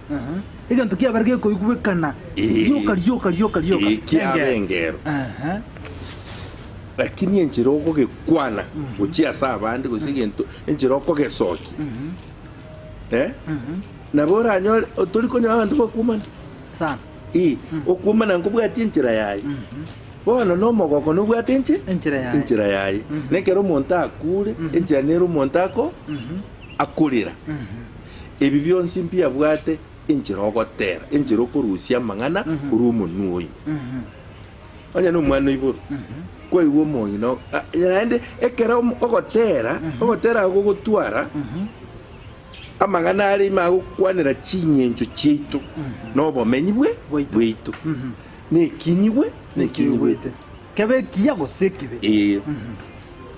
Egento kiabere gekoigwekana rioka rioka rioka rioka. Kiaba engero. Lakini enchera ogogekwana gochia ase abande gose egento enchera okogesokia eh, nabo oranyore tori konyora abanto bakwomana Sana. Eh, okwomana nkobwati enchera yaye. Bono na omogoko nobwate enche Enchera yaye. enchera yaye. Na ekero omonto akure, enchera nere omonto ako akorera. Ebi bionsi mbiabwate enchera ogotera, enchera okorusia amang'ana korwa omonwa oyo. Onye nomwana oiborwe, kwaigwa omong'ina o- a- naende ekero omo- ogotera, ogotera gogotwara amang'ana are ime agokwanera ching'encho chiaito na obomenyi bwe Bwaito. bwaito, na ekinyigwe na ekinyigwete. Kebe ekiya gose ekibe. Ee.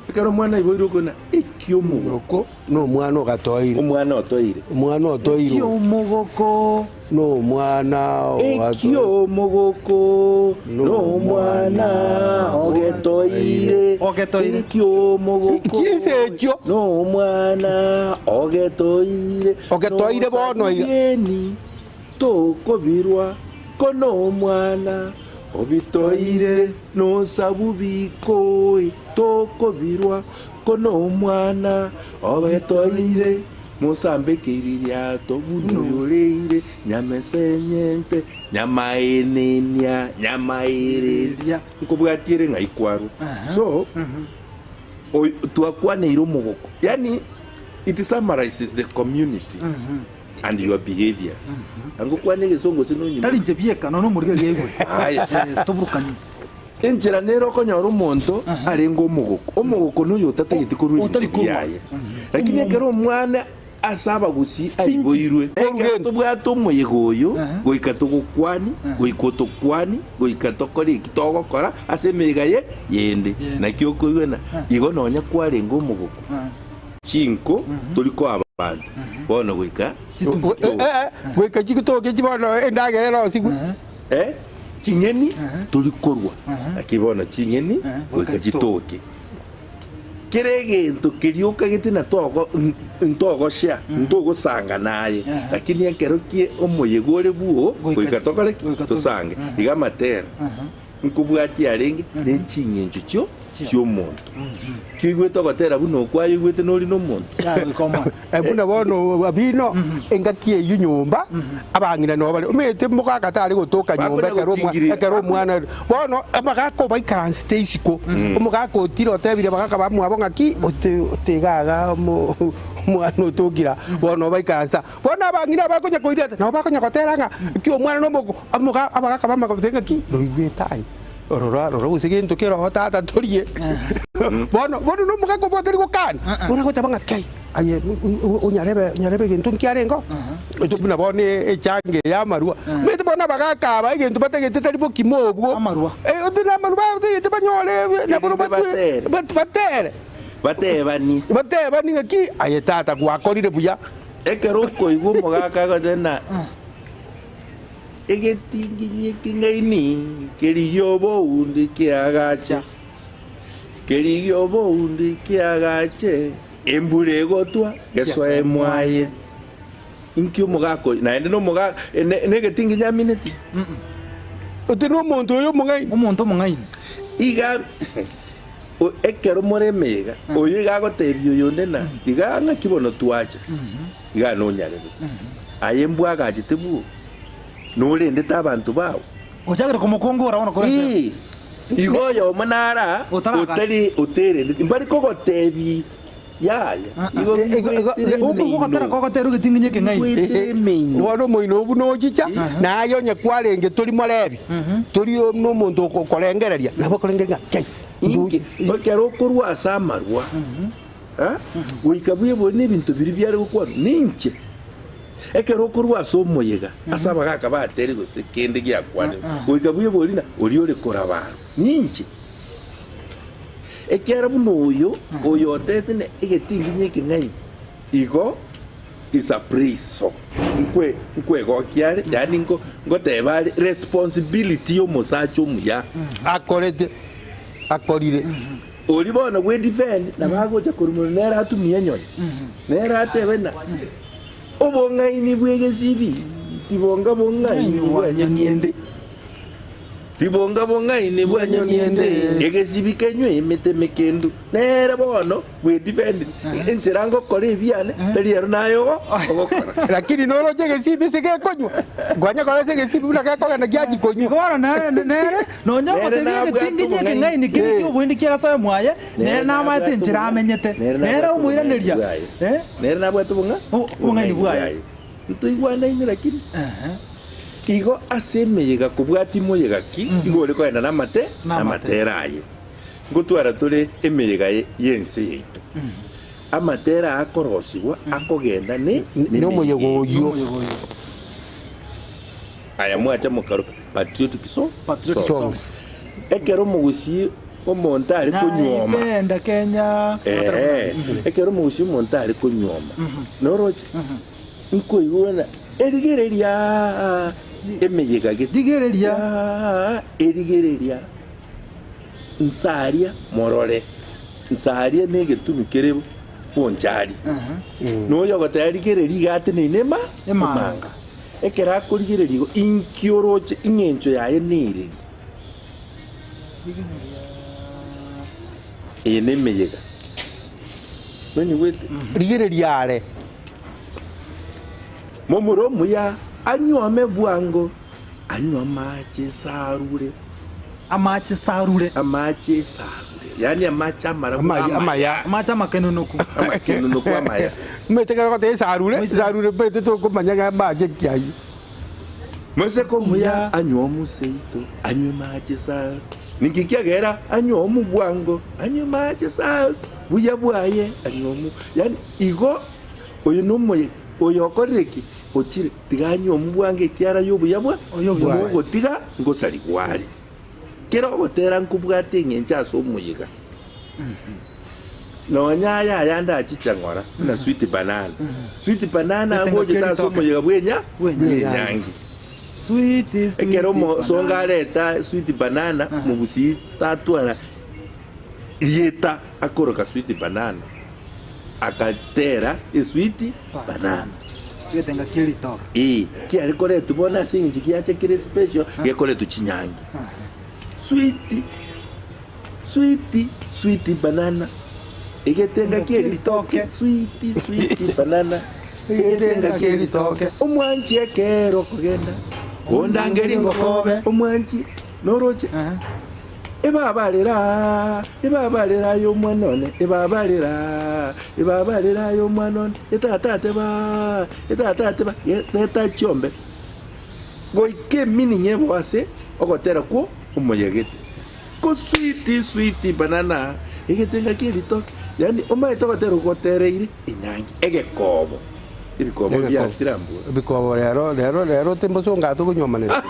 Ekero omwana aiboirwe okona ekiomogoko. Oko nomwana ogatoire. Omwana otoire. Omwana otoire. Ekiomogoko. Nomwana ogatoire. Ekiomogoko nomwana ogetoire. Ogetoire. Ekiomogoko. Chinsa echio. Nomwana ogetoire. Ogetoire bono iga. Nosabieni tokobirwa ko nomwana obitoire nosabubikoi tokobirwa ko nomwana obetoire mosambe keiririato buna oyoreire nyamesenyente nyamaenenia nyamaereria nkobwatiere ng'ai kwarwa so oy- twakwaneire omogoko yani it summarizes the community and your behaviors angokwana egesongo ase nonyuma Tari inche bieka nonya omorigereria aigwe. Aya. Eh, toburukanie. Enchera nere okonyora omonto arenge omogoko. Omogoko noyo otatageti korwa Otari ebinto korwa. biaye. Lakini ekero omwana ase abagusii aiboirwe, ekero tobwate omoyega oyo, goika togokwani, goika otokwani, goika tokore eki togokora ase emeyega ye yende. Naki okoigwena, igo nonya kwarenge omogoko, chinko tori koa abanto, bono goika Goika chitoke chi bono endagera erosigwe. Eh, ching'eni tori korwa, lakini bono ching'eni goika chitoke. Kera egento keria okagete na togo ntogoshare, ntogosanga naye, lakini ekero kie omoyega ore bwoo, goika tokore ki? Tosange. Iga amatera nkobwatia arenge ne ching'encho chio chi'omonto. Kioigwete ogotera buna okwo aye oigwete nori nomonto? Buna bono Abino, engaki eyio nyomba, abang'ina nabo bare, omanyete mogaka tare gotoka nyomba ekero omwa- ekero omwana bono abagaka obaikaransete isiko, omogaka otire otebire abagaka bamwabo ng'aki, ote otega iga omo omwana otokire aa, bono obaikaransete aa. Bono abang'ina abakonya koireta, nabo bakonya gotera ng'a ki omwana nomoko omoga abagaka bamagoteba ng'aki, noigwete aye. Rora, rora gose gento keroho tata torie. Bono, bono nomogaka obo otari gokana, bono agoteba ng'a kai, aye onyarebe, onyarebe egento nkiarengeo, intwe buna bono echango eye amarwa. Omanyete bono abagaka aba egento batagete tari bokima obwo. Amarwa. Oti na amarwa batagete banyore naboro Batere. batere. Batebanie. Batebanie ng'aki, aye tata gwakorire buya. Ekero okoigwa omogaka agoteba ng'a. Egetinginyi ekeng'aini kerigie oboundi kiagache, kerigie oboundi kiagache, embura egotwa gesoe mwaye. Inki omogaka oyo naende nomogaka negetinginyi amineti? Oti nomonto oyo omong'aini. Omonto omong'aini. Iga ekero more emeyega, oyo iga agotebia oyonde na iga ng'aki bono twacha, iga nonyarebe. Aye mbwagachete bwo? Norendete abanto bao. Ochakire komokongora bono korwa ensemo. Ee, igo oyomo nare aa Otaragacha. otari oterendeti, mbari kogotebi yaya, igo bigwetere Okoigwa ogotera emeino. kogotera egetinginyi ekeng'aini. Bigwetere emeino. Bono omoino obwo nochicha, na aye onye kwarenge tori morebi, tori nomonto okorengereria, nabo okorengereria ng'a kai, Inki, ekero okorwa ase amarwa, eh, goika bwebori na ebinto biria biare gokwanwa, ninche. Ekero okorua ase omoyega ase abagaaka batere gose kende giakwanirwe, goika bwebori na oria ore korabarwa, ninche. Ekiagera buna oyo oyo otete na egetinginyi ekeng'aini, igo is a praise song. Nkwe nkwegokia are, yaani nko ngoteba are responsibility ya omosacha omuya. Akorete, akorire. Oria bono bwe defend nabo agocha korwa mono nere atumie enyoni, nere atebe ng'a obong'aini bwa egesibi tibonga bong'aini bwa nyoni ende, tibonga bong'aini bwa nyoni ende, egesibi kenywe emete emekendu. Nere bono bwe defend enchera ngokora ebiane tari ero naye ogo ogokora. Lakini noroche egesibi ase gekonywa, kwanya korora ase egesibi buna gekogenda giachia konywa. Bono nere nere nonya Nere ogotebia nabwate egetinginyi obong'aini. ekeng'aini keria Eh. ki'oboindi kiagasoe mwaye, nere Nere namaete nabwate enchera obong'a- amenyete, nere nere nabwate omoiraneria obong'aini bwaye. eh? Nere nabwate obong'a Obong'aini bwaye. Ntoigwanaine lakini igo ase emeyega kobwatia moyega ki igo ore kogenda namate Namate. namatera aye. Ngotwara tore emeyega y'ense yaito. Amatera aya akorosigwa akogenda ne Nomoyega oyio. Aya mwacha mokaroka patriotic so Patriotic songs. songs. Ekero omogusii omonto are konywoma Naipenda Kenya. Eeh, ekero omogusii omonto are konywoma noroche nkoigwa ng'a erigereria emeyega gete Rigereria. Erigereria. Nsaria morore, nsaria negetunu kere bonchari. Noyo ogoteba rigereria iga ateneine ema Emanga. Ekero akorigereria igo, inki oroche ing'encho yaye nereri? Eye nemeyega. Nonyigwete? Rigereria are. Momura omuya anywome bwango, anywe amache esarure. Amache sarure. Amache sarure, yaani amache amarabu Amaya, amaya. amaya. Amache amakenunuku. Amakenunuku amaya. Omanyete ekero ogoteba esarure, esarure omanyete tokomanya ng'a amache ki ayio. Moiseke omuya anywe omoseito, anywe mache sarure. Ninki kiagera anywe omu bwango, anywe mache sarure, buya bwaye anywe omu. Yaani igo oyo nomoye oyo okorire ki? Ochire, tiga anywe omu bwango ekiara y'obuya bwa Oyobuya bwaye. mogotiga ngosarigwa are. Kera ogotera nkobwate eng'encho ase omoyega. Nonya aya ayande achicha ng'ora buna sweet banana. Sweet banana Getenga agochete ase keritoke. omoyega bw'enya Bw'enyangi. bw'enyangi. Sweet, sweet Ekero omosongo banana. areta sweet banana mogusii tatwara rieta akoroka sweet banana agatera esweet banana. Getenga keritoke. Ee, kiare koretwa bono ase eng'encho giacha kere special, gekoretwa chinyangi. Sweet, sweet, sweet banana, egetenga kie ritoke, sweet, sweet banana, egetenga kie ritoke. Omwanchi ekero okogenda, ondangerie ngokobe, omwanchi, noroche? Ebabarera, ebabarera aye omwana one, ebabarera, ebabarera aye omwana one, etatateba, etatateba, reta chiombe. Goika emeaning ebo ase ogotera kwo omoyegete. Ko sweet sweet banana, egetenga kie ritoke, yaani omanyete ogotera ogotereire enyangi, egekobo. Ebikobo Egekobo. biasira mbwe. Ebikobo rero rero rero timbosonga tokonywomanera.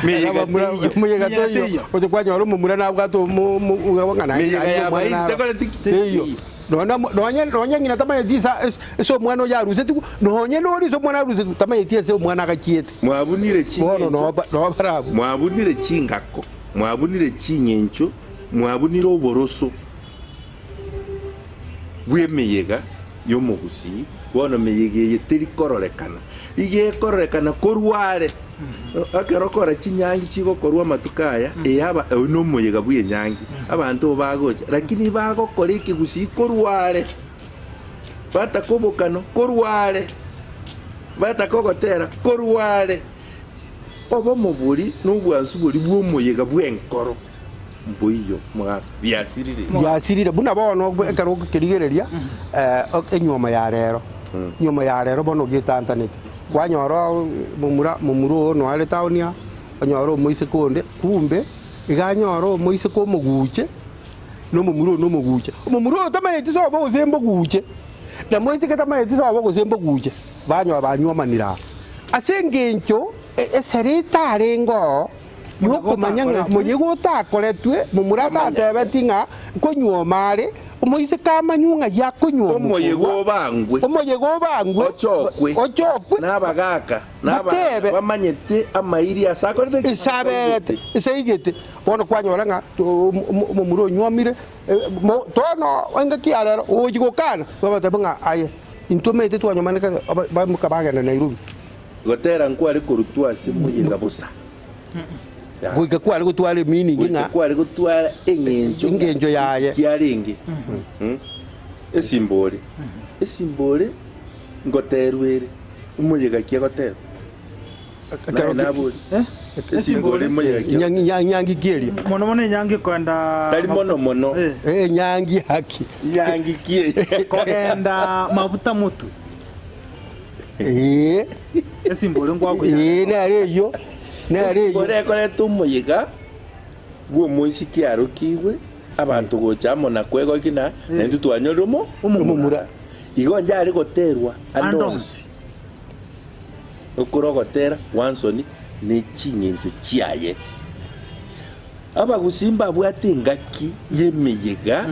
Meyega Abamura- teiyo. Meyega Meyega teiyo. teiyo. Oche kwanyora omomura nabwate omo- omo- obo ng'a naende Meyega naende ya omwana abairi naro. tekoreti ki? Teiyo. Nonya mo- nonya nonya ng'ina tamanyeti esa es- ase omwana oyo arusetigwe, nonye nore ase omwana arusetigwe, tamanyeti ase omwana agachiete. Mwabunire Bono ching'encho, noba nobarabwo. mwabunire chingako, mwabunire ching'encho, mwabunire oboroso. bw'emeyega y'omogusii, bono meyega eye teri kororekana. Iga ekororekana korwa are. Ekero okora chinyangi chigokorwa amatuko aya, eye aba oyio nomoyega bw'enyangi, abanto bagocha, lakini bagokora ekegusii korwa are, bataka obokano korwa are, bataka ogotera korwa are. Obomo boria na obwansu boria bw'omoyega bw'enkoro. Mboiyo mogaka, biasirire. Biasirire buna bono ekero okerigereria enyuomo ya rero, enyuomo ya rero bono getantanete, kwanyora momura momura oo noare town aa, onyore omoiseke onde, kumbe iga anyore omoiseke omoguche, na omomura oyo nomoguche. Omomura oyo tamanyeti sobo gose mboguche, na moiseke tamanyeti sobo gose mboguche, banyora banywomanire aa. Ase engencho esere etarenge oo. Yokomanya ng'a moyega otakoretwe, momura atatebeti ng'a nkonyuoma are, Omoiseke amanywe ng'ai akonywa Omoyega omokorwa, obangwe. omoyega obangwe, Ochokwe. ochokwe, Na abagaaka, na abang'ina Batebe. bamanyete amairi ase akorete ki? Ase aberete, ase aigete. Bono kwanyora ng'a omomura onywomire, bono engaki ya rero ogochia gokana, babatebia ng'a aye intwe omanyete twanyomane kare, baimoka bagenda Nairobi. Gotera nkware korutwa ase moyega bosa. Goika kware gotwara emeaning Goika ng'a kware gotwara eng'encho ng'a Engencho yaye. kiarenge. Esimbore, esimbore ngoterwa ere, omoyega ki agoterwa? Naye nabori. Esimbore moyega ki agoterwa? Nyangi ki eria? Mono mono enyangi ekoenda Tari mono mono. Enyangi haki. Nyangi ki eria? Kogenda mabuta motwe. Ee. Esimbore ngwakoyarema. Ee, nere eyio, nere eyio. Esimbore ekoreta omoyega bw'omoiseke arokigwe, abanto gocha amo na kwegokia na naintwe twanyorire omo Omomura. Igo njare goterwa ande Ande onsi. onsi. Okore ogotera gwansoni ne ching'encho chiaye. Abagusii mbabwate engaki y'emeyega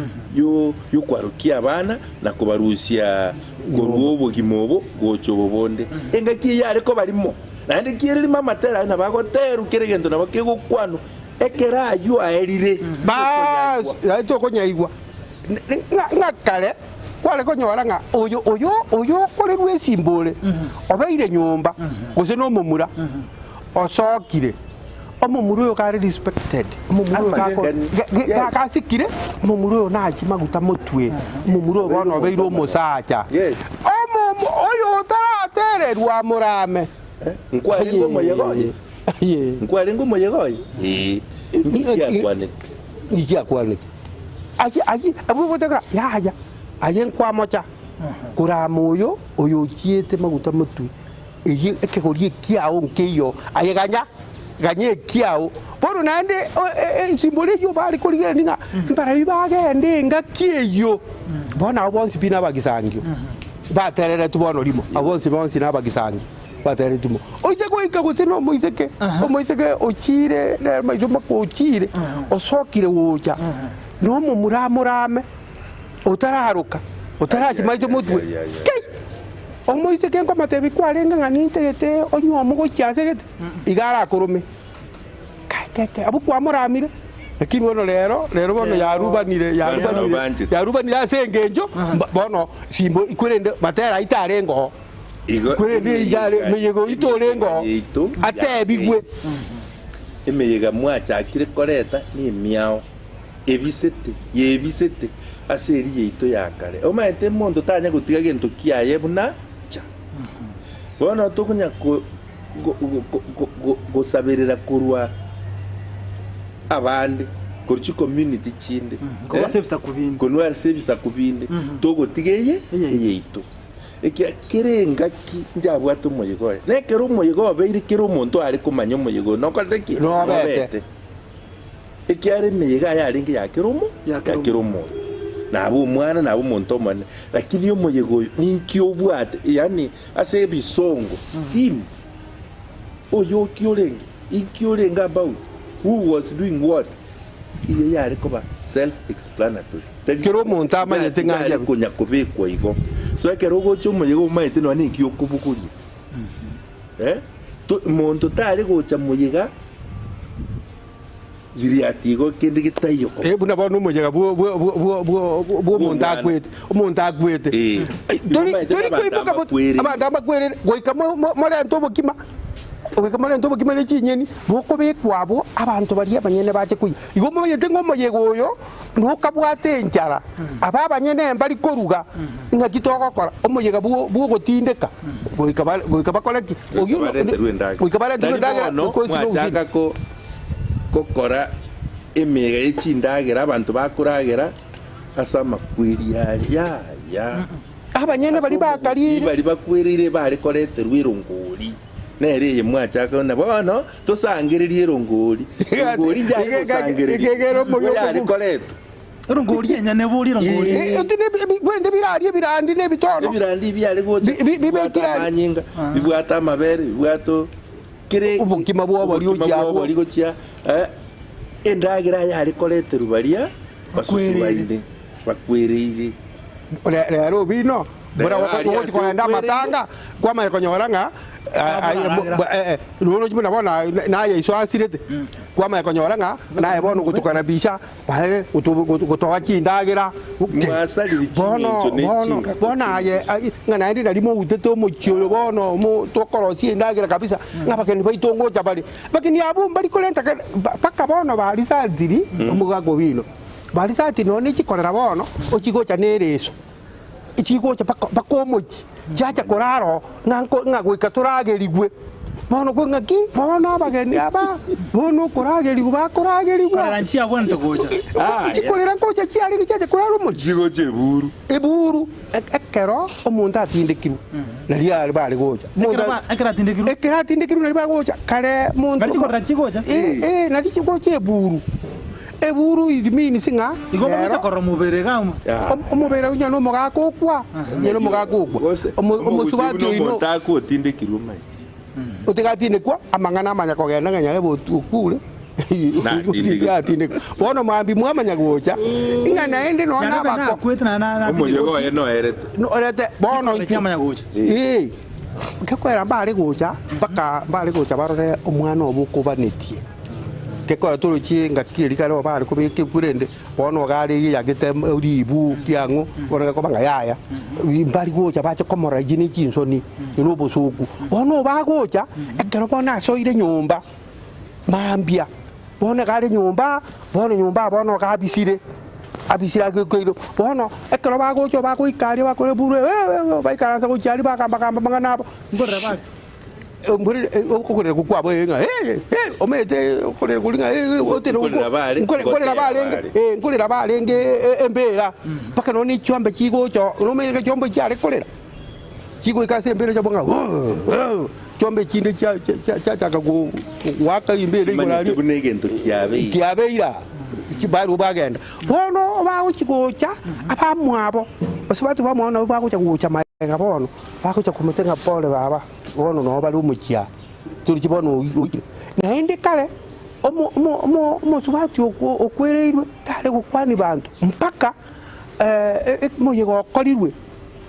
y'okwarokia abana na kobarusia korwa obogima obo gocha obo bonde. Engaki eyio yare koba rimo, naende kiere rimo amatera aye nabo agoterwa kera egento nabo kegokwanwa ekero ayio aerire. Baas, yaye tokonyaigwa. Ng'a kare kware konyora ng'a oyo oyo oyo okorerwa esimba ore, obeire nyomba, gose nomomura, osokire. Omomura oyo kare respected, omomura oyo gako ga gasikire, omomura oyo nachie maguta motwe, omomura oyo bono obeire omosacha. Omomo oyo otaratererwa amorame. Nkwarenge omoyega oye? Nkwarenge omoyega oye? Ee. Nki akwanete? Nki akwanete? Aye aye abwo gotaka yaya, aye nkwamocha korama oyo oyo ochiete maguta motwe. Eyio ekegori ekiao nkeiyo, aye ganya, ganya ekiao. Bono naende ensimbori eyio bare korigereria ng'a mbarabwo bagende engaki eyio, bono abwo bonsi pi nabagisangio, batereretwe bono rimo, abwo bonsi bonsi nabagisangio batereretwe rimo. Oise goika gose na omoiseke, omoiseke ochiire nere maiso mpaka ochiire, osokire gocha, na omomura amorame, otararoka, otarachia maiso motwe, kei! Omoiseke nkomotebia kwarenge ng'a nintagete onyuomo gochia ase gete, iga arakorome. Kai kai kai, abwo kwamoramire, lakini bono rero, rero bono yarubanire yarubanire Banchete. yarubanire ase engencho mba bono simbo korende matera aito arenge oo. Igo Korende iga are emeyega oito orenge oo, yaito atebigwe. Emeyega mwachakire koreta nemiao. Ebisete, yebisete ase eria yaito ya kare. Omanyete monto tanya gotiga gento kiaye buna cha. Bono tokonya ko, go, go, go, go, gosaberera korwa abande, korwa chicommunity chinde. Korwa ase ebisaku binde. Korwa ase ebisaku binde. Togotiga eye eyaito. Ekiagera kera engaki njabwate omoyega oye. Na ekero omoyega obeire kera omonto are komanya omoyega oyo nokorete ki? Nobete. Ekiagera emeyega aye yarenge ya kera omo, Ya kera ya kera omonto. Nabe omwana, nabe omonto omonene. Lakini omoyega oyo ninki obwate? Yaani ase ebisongo, theme, oyo ki orenge? Inki orenge about? Who was doing what? Eyio yare koba self explanatory. Tari Kera omonto amanyete ng'a yare konya kobekwa igo. So ekero ogocha omoyega omanyete nonya ninki okobogoria. Eh, to monto tare gocha moyega Giliati igo kende getaiyo koba. Eh, buna bono omoyega bwo- bwo- bwo- bwo- bwo- bwo- bw'omonto Bw'omwana. akwete, omonto akwete. Eh. Eh, tori Omanyete tori abanto koimoka bo- abakwereire. abanto abakwerere, goika mo- mo- morente obokima, goika morente obokima ne chinyeni, bokobekwa abwo, abanto baria abanyene bache koyia. Igo momanyete ng'a omoyega oyo, nokabwate enchara, aba abanyene mbari koruga, ng'aki togokora? Omoyega bwo bwogotindeka, goika bare goika bakore ki? Oyio Goika bareterwe endagera. goika bareterwe Tari endagera, bono goika oisire ogosira. mwachaka ko gokora emeyega ye chindagera abanto bakoragera ase amakweri are yaya. Abanyene baria bakarire. Baria bakwereire bare koreterwa erongori, nere eye mwachaka buna bono tosangererie erongori. Erongori njare gosangereria, nigo yare koretwa. Erongori enyene boria erongori. Kwerende ebirari ebirandi na ebitono. Ebirandi biare gocha bibwate amanyinga, bibwate amabere, bibwate Kere Obokima bw'obori obokima gochia abwo. bw'obori gochia, eh, endagera yare koreterwa baria Bakwereire. basusubaine. Bakwereire. Re- Rero obino, buna Rero aria gochi ase kogenda okwereire. amatanga, kwamanya konyora ng'a Sabora aragera. rorochi buna bono naye iso asirete, kwamanya konyora ng'a naye bono gotokarabisha bae goto- goto- gotoa chindagera, Mwasariri bono ching'encho ne bono chingako bono aye ai ng'a naende nari moutete omochie oyo bono mo tokorosia endagera kabisa, ng'a abageni baito ngocha bare. Abageni abwo mbari korenta kende mpaka bono barisatiri omogaka obino. Barisati nonya ne chikorera bono, ochigocha nereso, chigocha mpaka mpaka omochie, chiacha korara oo, ng'a nko ng'a goika toragerigwe. Bono kwe ng'aki, bono abageni aba, bono okoragerigwa bakoragerigwa. Korera nchiabwenerete gocha. Aya. Chikorera ngocha chiarenge chiacha korara omochie. Chigocha eburu. Eburu, ek ekero omonto atindekirwe, nario are bare gocha. Omonto Ekero ba- ekero atindekirwe? Ekero atindekirwe nario bagocha, kare monto. Nari chikorera chigocha? Eh, eh, nari chigocha eburu. Eburu it means ng'a Igo bagocha rero korora omobere iga omobere onye nomogaka okwa, onye nomogaka okwa, Gose omosubati omogusii buna oino omonto akwa otindekirwe omanyete. otigatindekwa, amang'ana amanya kogenda ng'a nyarebe okure Natindekirwe. natindekwa. Bono mambia mwamanya gocha, ng'a naende nonya Nyarebe nabako nakwete naende Omoyega natindekwa. oye noerete. norete bono Chikorera chiamanya gocha. Ee, gekoera mbare gocha mpaka mbare gocha barore omwana obo okobanetie. Gekora torochie engaki eria kare bare kobeka ebuku rende, bono iga are eyagete ribu kiang'o, bono gekoba ng'a yaya, mbari gocha bache komorora inche ne chinsoni, na obosoku. Bono bagocha, ekero bono asoire nyomba, mambia, bono iga are nyomba, bono nyomba bono iga abisire, abisire agekeire, bono ekero bagocha bagoika aria bakore eburu baikaransa gochia aria bagamba gamba amang'ana abo. Nkorora bare. Okorera kwabo ng'a omanyete okorera koria ng'a Nkorera bare, nkorera ngotera barenge bare. nkorera barenge embera mpaka nonya ne chiombe chigocha nomanyete chiombe chiare korera chigoika ase embera chiabo ng'a chiombe chinde chia chia chiachaka goaka embera igoro Chimanyete aria buna egento kiabeire. kiabeire aa barwo bagenda. Bono bagochi gocha abamwabo gose abanto bamwabo nabo bagocha gocha magega bono bagocha komotebia ng'a pole baba. Bono nao bare omochie aa, torochi bono oikire. Naende kare omo omo omo omosubati okwo okwereirwe tare gokwania banto mpaka omoyega okorirwe,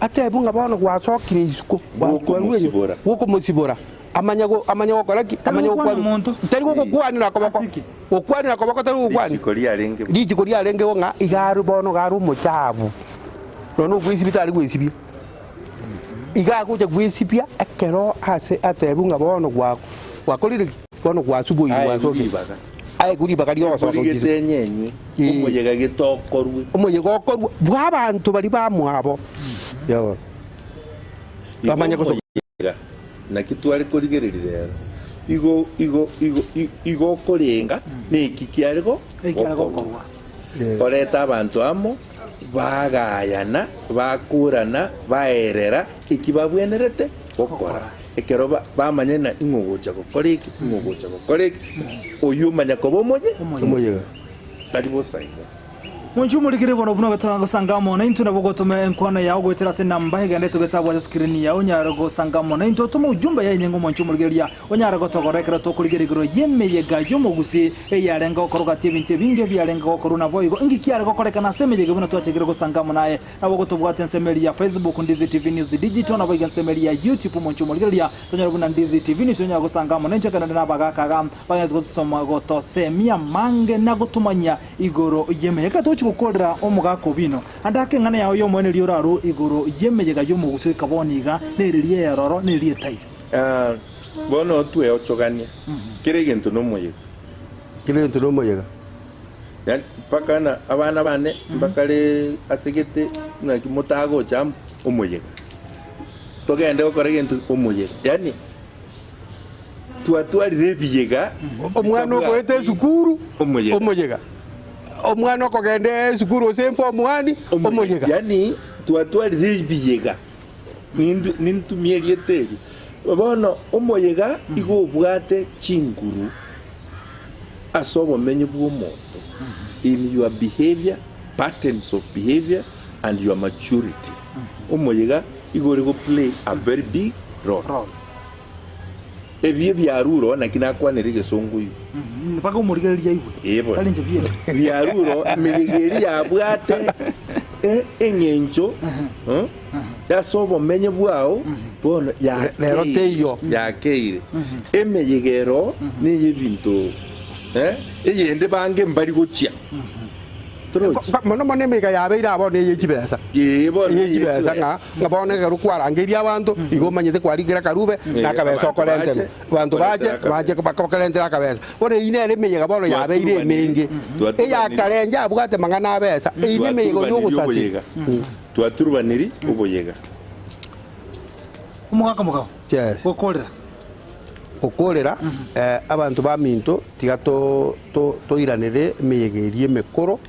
atebwe ng'a bono gwasokire isiko, Gwokomosibora. gwokomosibora, amanye go amanye gokora ki? Tari Amanye gokwana gokwania omonto. Tari gogokwania na koboko, Ase ki? gokwania na koboko tari gokwania. Richiko riarenge bo. Richiko riarengeo ng'a iga are bono iga are omochabu, nonya ogoesibia tari goesibia. Iga agocha gwesibia ekero ase atebiwa ng'a bono gwakorire ki? Bono gwasuboirwe Aye gwasokire. ribaga. Aye ribaga riogosoka Kori gochia gete enyenywe, Ee. omoyega gete okorwe. Omoyega okorwa bw'abanto baria bamwabo. Yabo. Igo Bamanye gosoka. omoyega, naki tware korigereria rero, igo igo igo igo okorenga neki kiare go Ekiare gokorwa. gokorwa. Koreta abanto amo, Bagayana, bakurana, baerera eki babwenerete gokora. Ekero bamanya ng'a ing'o ogocha gokora eki, ing'o ogocha gokora eki, oyio omanya koba omoye, Omoyega. tari bosa igo. Mwanche omorikire bono buna ogetanga gosanga amo naintwe nabo gotoma enkwano yao goetera ase enamba egende togetabwa ase screen yao onyare gosanga amo naintwe otome ujumbe yaye enyenge omwanche omorigereria onyare gotogora ekero tokorigereria igoro y'emeyega y'omogusii Eyarenge gokorwa gati y'ebinto ebinge ebiarenge gokorwa naboigo, inki kiare gokorekana ase emeyega buna twachakire gosanga amo naye? Nabo gotobwate ensemo eria ya Facebook, Ndizi TV News Digital, naboigo ensemo eria ya YouTube omonche omorigereria, tonyore buna Ndizi TV News onyare gosanga amo naintwe ekero naende nabagaka iga bagenderete gotosoma gotosemia amange na gotomanyia igoro y'emeyega. Ekero togochia gokorera omogaka obino, ande ake eng'ana yao y'omoeneria eria orarue igoro y'emeyega y'omogusii goika bono iga, nereria eyeroro, nereria etaiyo. Bono tweochogania, kera egento nomoyega. Kera egento nomoyega. Yaani mpaka na abana bane mbakare ase gete ng'aki motagocha amo omoyega. Togende gokora egento omoyega. Yaani twatwarire ebiyega Omwana ogoeta esukuru Omoyega. omoyega. Omwana okogenda esukuru gose eform one omoyega. Yaani twatwarire ebiyega. Nintumie erieta eri. Bono omoyega igo obwate chinguru ase obomenyo bw'omonto, in your behavior, patterns of behavior and your maturity. Omoyega igo ore go play a very big role. Ebi ebiarure oo naki nakwanera egesongo oyio. Mpaka omorigereria aigwe. Ee bono. Tari inche bieka. Biarure oo, emeyega eria yabwate. Eng'encho ase obomenyo bwao bono Rero teiyo. yakeire. Emeyega ero neye ebinto eyende bange mbari gochia. Torochi? Mono mono emeyega yabeire aa bono eye chibesa. Ee, bono Eye eye chibesa chibesa. ng'a ng'a bono ekero kwarangeria abanto igo omanyete kwarikire akarube na akabesa Abanto okorentera. bache, Abanto bache bakorentera bache akabesa. bakorentera akabesa. Bono eyio nere emeyega bono yabeire emenge. Twaturubaniri. Eyakare njabwate mang'ana abesa, eyio nemeyega Twaturubaniri yogosasima. oboyega. Twaturubaniri oboyega. Omogaka omogabo, Yes. gokorera. Gokorera, abanto baminto tiga to- to- toiranere emeyega eria emekoro,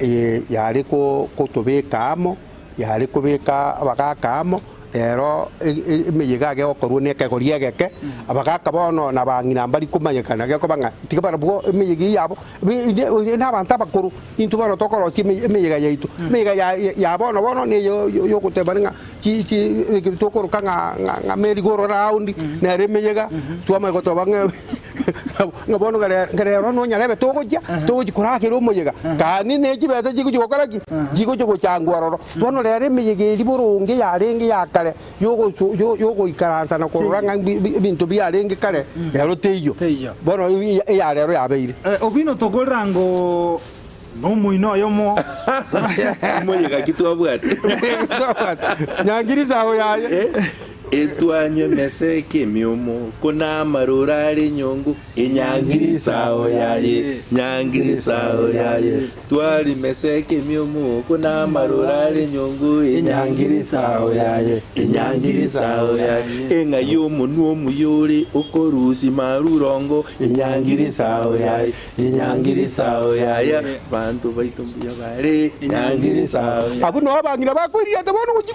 eye yare ko- kotobeka amo, yare kobeka abagaka amo, Rero emeyega age egokorwa nekegori egeke, abagaka bono na abang'ina mbari komanyekana, gekoba ng'a tiga barabwo emeyega eyio yabo, inde na abanto abakoro, intwe bono tokorosia emeyega yaito. Emeyega ya bono bono na eyo yogotebana ng'a chi chi eke tokoroka ng'a ng'a merry go round, nere emeyega, twamanya goteba ng'a ng'a bono ng'a rero nonyarebe togochia, togochia koragera omoyega, kani ne chibesa chigochia gokora ki? Chigochia gochangwa ororo. Bono rero emeyega eria boronge yarenge ya kare yogoikaransa na korora ng'a ebinto biarenge kare, rero teiyo. Bono eya rero yabeire. Obino tokorera ngo nomoino oyomo. Omoyega ki twabwate? Nyangiri sao yaye. Etwanywe emeseke emiomo, ko namaroro are nyongo. Enyangiri sao yaye, nyangiri sao yaye, Twari meseke emiomo, na amaroro are nyongo. Enyangiri sao yaye, enyangiri sao yaye, Eng'ai omonwa omuya ore okorusia marurongo. Enyangiri sao yaye, enyangiri sao yaye, Abanto baito mbuya bare. Enyangiri sao yaye. Abwo nao abang'ina bakoiririata bono gochia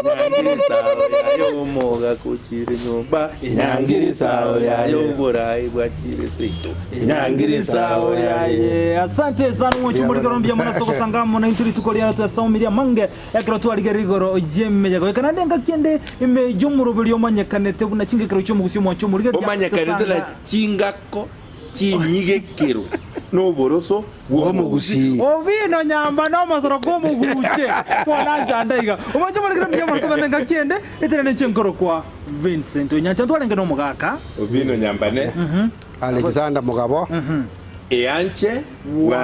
Enyangiri sao yaye, omogaka ochire nyomba. Enyangiri sao yaye, oborai bwachire seito. Enyangiri sao yaye. Asante sana omwancho omorikoro mbuya mono ase ogosanga amo naintwe rituko riaro twasaumirie amange ekero twarigereria igoro y'emeyega. Goika naende engaki ende ime y'omoroberi omanyekanete buna chingekero chi'omogusi omwancho omorigereria Omanyekanete na tosanga. chingako chinyigekero noboroso bw'omogusii. Obino nyamba nomosoro kw'omoguche bono anchande iga. Omwancho omorikoro mbuya mono tobane engaki ende eterane inche nkorokwa Vincent Onyancha ntwarenge nomogaka. Obino nyambane. Alexander Mugabo. Eanche bwanchwe.